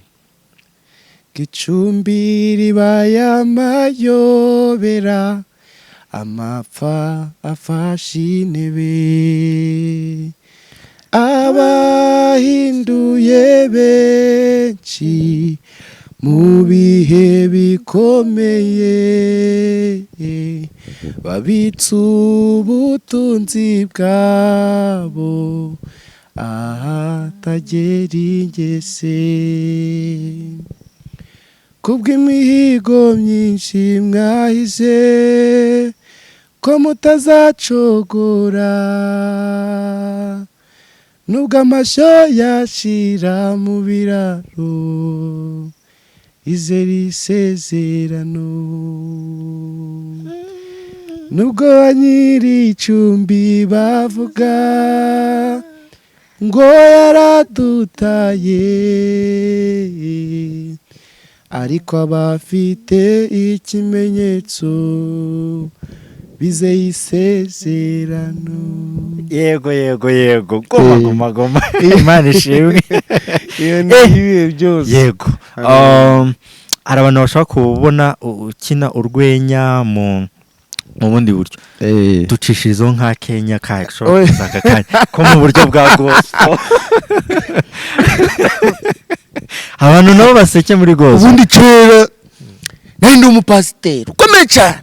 S1: Gicumbi ribaye amayobera, amapfa afashe intebe, abahinduye benshi mu bihe bikomeye, babitse ubutunzi bwabo ahatagera ingese. Kubw'imihigo myinshi mwahize ko mutazacogora, nubwo amashyo yashira mu biraro, izera isezerano. Nubwo ba nyiri icumbi bavuga ngo yaradutaye, ariko abafite ikimenyetso bizeye isezerano.
S2: Yego yego yego, goma goma goma, Imana ishimwe.
S1: Iyo ni ibihe byose.
S2: Yego. Hari abantu bashobora kubona ukina urwenya mu bundi buryo. Ducishirizeho nka kenya gashobora kuza aka kanya ko mu buryo bwa gospel, abantu nabo baseke muri gospel.
S4: Ubundi kera nari ndi umupasiteri ukomeye cyane.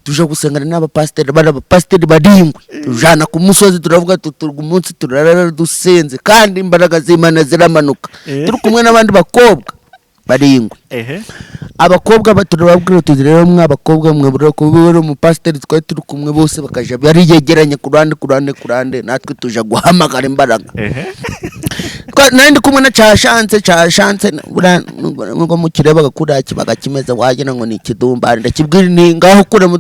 S4: Tuje gusengana n'abapasiteri, bari abapasiteri barindwi, tujana ku musozi, turavuga tuturwa umunsi, turarara dusenze, kandi imbaraga z'Imana ziramanuka. Turi kumwe n'abandi bakobwa barindwi. Abakobwa turababwira tuti: "Rero mwe abakobwa mwe, buriya kuba umupasiteri twari turi kumwe, bose bakaja bariyegeranya ku ruhande, ku ruhande, ku ruhande, natwe tuja guhamagara imbaraga." Nari ndi kumwe na Cashanse. Cashanse buriya nubwo mukirebaga kuriya kibaga kimeze wagira ngo ni ikidumbari, ndakibwira nti: "Ngaho kuremo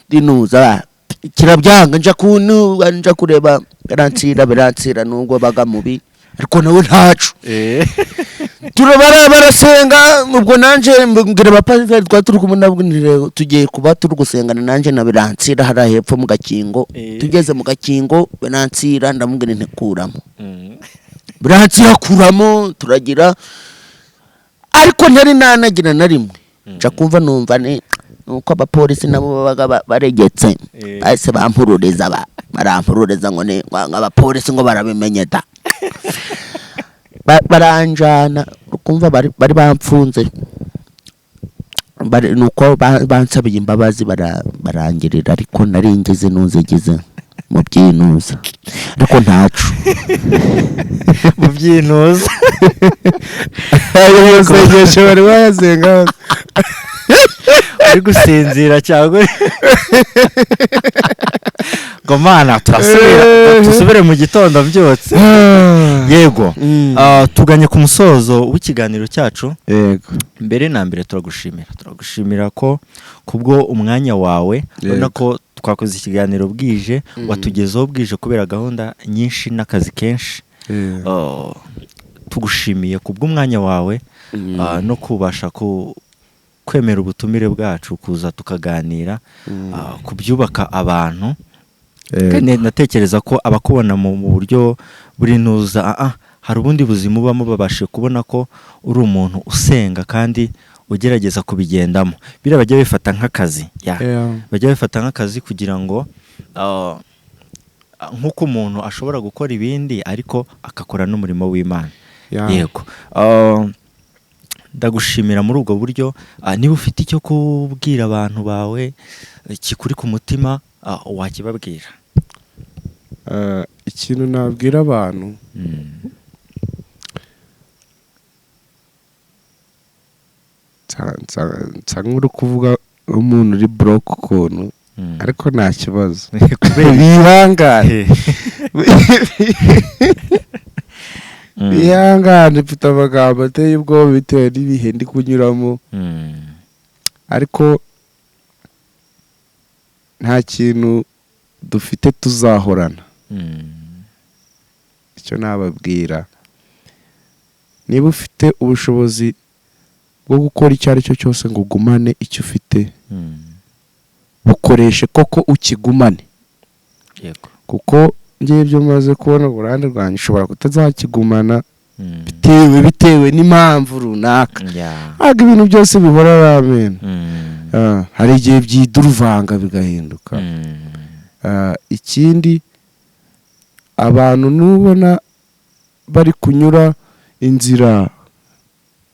S4: dinuza." Kirabyanga. Nja kunu, nja kureba biransira, biransira, nubwo baga mubi ariko nawe ntacu. Turabara, barasenga. Ubwo nanje mbwira abapasiteri twari turi kumwe nabwo nti: "Rero tugiye kuba turi gusengana nanje na Biransira hariya hepfo mu Gakingo." Tugeze mu Gakingo, Biransira ndamubwira nti: "Kuramo." Biransira kuramo, turagira, ariko ntari nanagira na rimwe. Nca kumva numva ni nuko abapolisi nabo babaga baregetse. Bahise bampururiza, barampururiza ngo ni ngo abapolisi ngo barabimenye da. Baranjana. Urukumva bari bamfunze. Nuko bansabiye imbabazi, barangirira, ariko nari ngeze nuzegeze mu byinuza, ariko ntacu.
S2: Mu byinuza.
S1: Ayo masengesho bari bayasenga.
S2: Uri gusinzira cyangwa ngo Mana turasubira, dusubire mu gitondo mbyutse. Yego. Tuganye ku musozo w'ikiganiro cyacu. Mbere na mbere turagushimira ko kubwo umwanya wawe, ubona ko twakoze ikiganiro bwije, watugezeho bwije kubera gahunda nyinshi n'akazi kenshi. Tugushimiye kubw'umwanya wawe, no kubasha kwemera ubutumire bwacu, kuza tukaganira ku byubaka abantu. Kandi natekereza ko abakubona mu buryo buri ntuza, hari ubundi buzima ubamo, babashije kubona ko uri umuntu usenga kandi ugerageza kubigendamo. Biriya bajya bifata nk'akazi ya bajya bifata nk'akazi kugira ngo nk'uko umuntu ashobora gukora ibindi ariko agakora n'umurimo w'Imana. Yego. Ndagushimira muri ubwo buryo. Niba ufite icyo kubwira abantu bawe kikuri ku mutima, wakibabwira.
S1: Ikintu nabwira abantu, nsa nk'uri kuvuga umuntu uri broke ukuntu, ariko nta kibazo.
S2: Kubera
S1: Bihangane, bihangane, mfite amagambo ateye ubwoba bitewe n'ibihe ndi kunyuramo, ariko nta kintu dufite tuzahorana. Icyo nababwira, niba ufite ubushobozi bwo gukora icyo ari cyo cyose ngo ugumane icyo ufite, bukoreshe koko ukigumane. Kuko ngewe ibyo maze kubona ku ruhande rwanjye, ushobora kutazakigumana bitewe n'impamvu runaka. Ntabwo ibintu byose bihora ari amen. Hari igihe byiduruvanga bigahinduka. Ikindi, abantu nubona bari kunyura inzira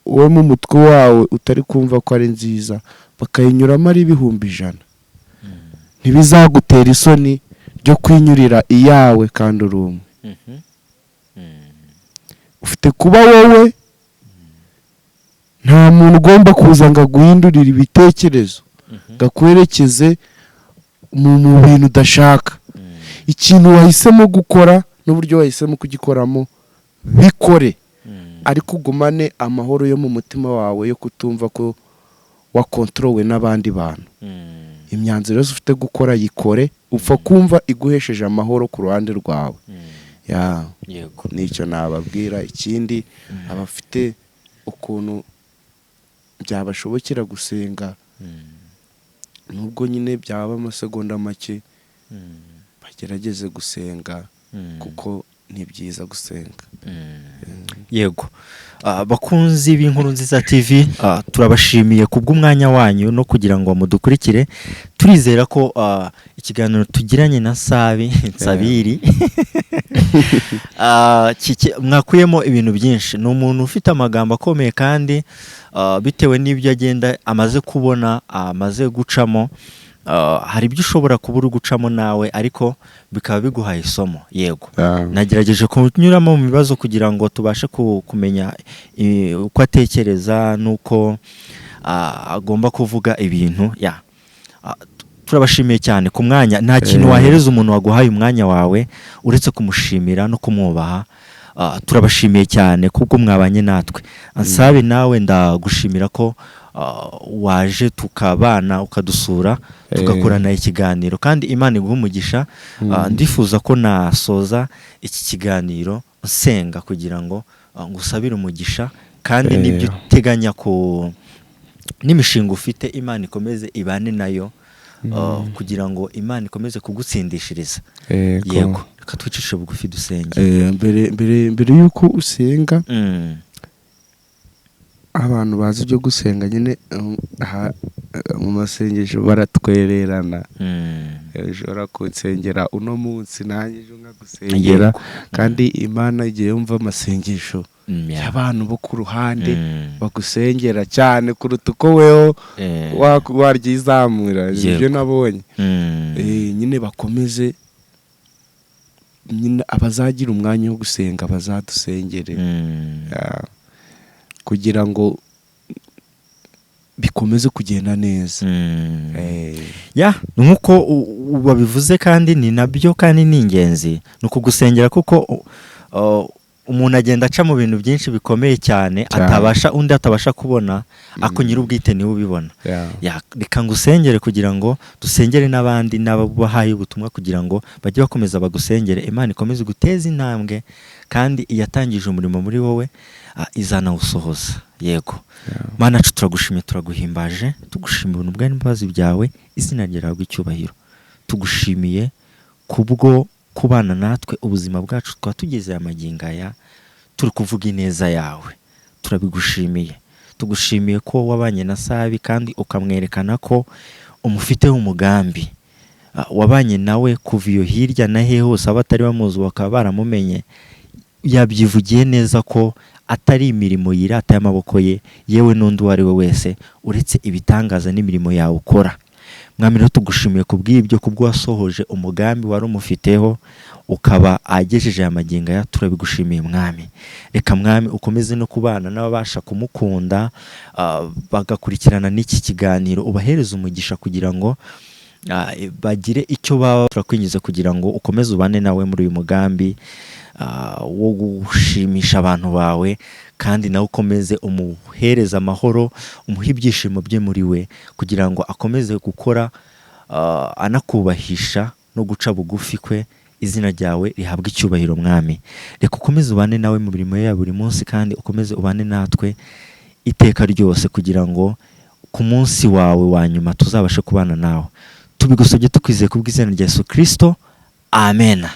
S1: wowe mu mutwe wawe utari kumva ko ari nziza, bakayinyuramo ari 100,000, ntibizagutera isoni ryo kwinyurira iyawe kandi uri umwe. Ufite kuba wowe, nta muntu ugomba kuza ngo aguhindurire ibitekerezo, ngo akwerekeze mu bintu udashaka. Ikintu wahisemo gukora n'uburyo wahisemo kugikoramo, bikore, ariko ugumane amahoro yo mu mutima wawe yo kutumva ko wakontorowe n'abandi bantu. Imyanzuro yose ufite gukora yikore, upfa kumva iguhesheje amahoro ku ruhande rwawe. Ya, nicyo nababwira. Ikindi, abafite ukuntu byabashobokera gusenga, nubwo nyine byaba amasegonda make, bagerageze gusenga, kuko ni byiza gusenga.
S2: Yego. Bakunzi b'Inkuru Nziza TV, turabashimiye kubw'umwanya wanyu no kugira ngo mudukurikire. Turizera ko ikiganiro tugiranye na Sabi Nsabiri mwakuyemo ibintu byinshi. Ni umuntu ufite amagambo akomeye kandi bitewe n'ibyo agenda amaze kubona, amaze gucamo, hari ibyo ushobora kuba uri gucamo nawe ariko bikaba biguhaye isomo. Yego, nagerageje kunyuramo mu bibazo kugira ngo tubashe kumenya uko atekereza n'uko agomba kuvuga ibintu ya. Turabashimiye cyane ku mwanya. Nta kintu wahereza umuntu waguhaye umwanya wawe uretse kumushimira no kumwubaha. Turabashimiye cyane kubwo mwabanye natwe. Ansabe, nawe ndagushimira ko waje tukabana, ukadusura, tugakorana ikiganiro, kandi Imana iguhe umugisha. Ndifuza ko nasoza iki kiganiro nsenga kugira ngo ngusabire umugisha, kandi n'ibyo uteganya ku n'imishinga ufite, Imana ikomeze ibane nayo, kugira ngo Imana ikomeze kugutsindishiriza. Yego, reka twicishe bugufi dusenge.
S1: Mbere y'uko usenga, abantu bazi ibyo gusenga nyine, Mu masengesho baratwererana. Ushobora kunsengera uno munsi, nanjye ejo nkagusengera. Kandi Imana igiye yumva amasengesho y'abantu bo ku ruhande bagusengera cyane kuruta uko weho waryizamura. Ibyo nabonye. Nyine bakomeze nyine, abazagira umwanya wo gusenga bazadusengere. Yeah. Kugira ngo bikomeze kugenda neza.
S2: Ya, nk'uko wabivuze, kandi ni nabyo, kandi ni ingenzi, ni ukugusengera, kuko umuntu agenda aca mu bintu byinshi bikomeye cyane
S1: Cyane.
S2: atabasha, undi atabasha kubona, ako nyir'ubwite niwe ubibona. Ya, reka ngusengere kugira ngo dusengere n'abandi n'ababahaye ubutumwa, kugira ngo bajye bakomeza bagusengere, Imana ikomeze guteza intambwe, kandi iyatangije umurimo muri wowe izanawusohoza. Yego. Mana yacu, turagushimye, turaguhimbaje, tugushimiye ubuntu bwawe n'imbabazi byawe, izina ryawe icyubahiro. Tugushimiye kubwo kubana natwe ubuzima bwacu, twaba tugeze aya magingo aya turi kuvuga ineza yawe. Turabigushimiye. Tugushimiye ko wabanye na Sabi kandi ukamwerekana ko umufiteho umugambi. Wabanye nawe kuva iyo hirya na he hose, abatari bamuzi bakaba baramumenye. Yabyivugiye neza ko atari imirimo yirata y'amaboko ye, yewe n'undi uwo ari we wese, uretse ibitangaza n'imirimo yawe ukora. Mwami, rero tugushimiye kubw'ibyo, kubwo wasohoje umugambi wari umufiteho, ukaba agejeje aya magingo aya. Turabigushimiye, Mwami. Reka, Mwami, ukomeze no kubana n'ababasha kumukunda, bagakurikirana n'iki kiganiro, ubahereze umugisha kugira ngo bagire icyo baba. Turakwinjiza kugira ngo ukomeze ubane nawe muri uyu mugambi wo gushimisha abantu bawe, kandi nawe ukomeze umuhereze amahoro, umuhe ibyishimo bye muri we, kugira ngo akomeze gukora anakubahisha no guca bugufi kwe, izina ryawe rihabwe icyubahiro. Mwami, reka ukomeze ubane nawe mu mirimo ye ya buri munsi, kandi ukomeze ubane natwe iteka ryose, kugira ngo ku munsi wawe wa nyuma tuzabashe kubana nawe. Tubigusabye tukwizeye kubw'izina rya Yesu Kirisito, amen.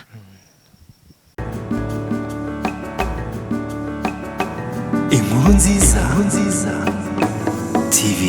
S3: Inkuru nziza, Inkuru nziza TV.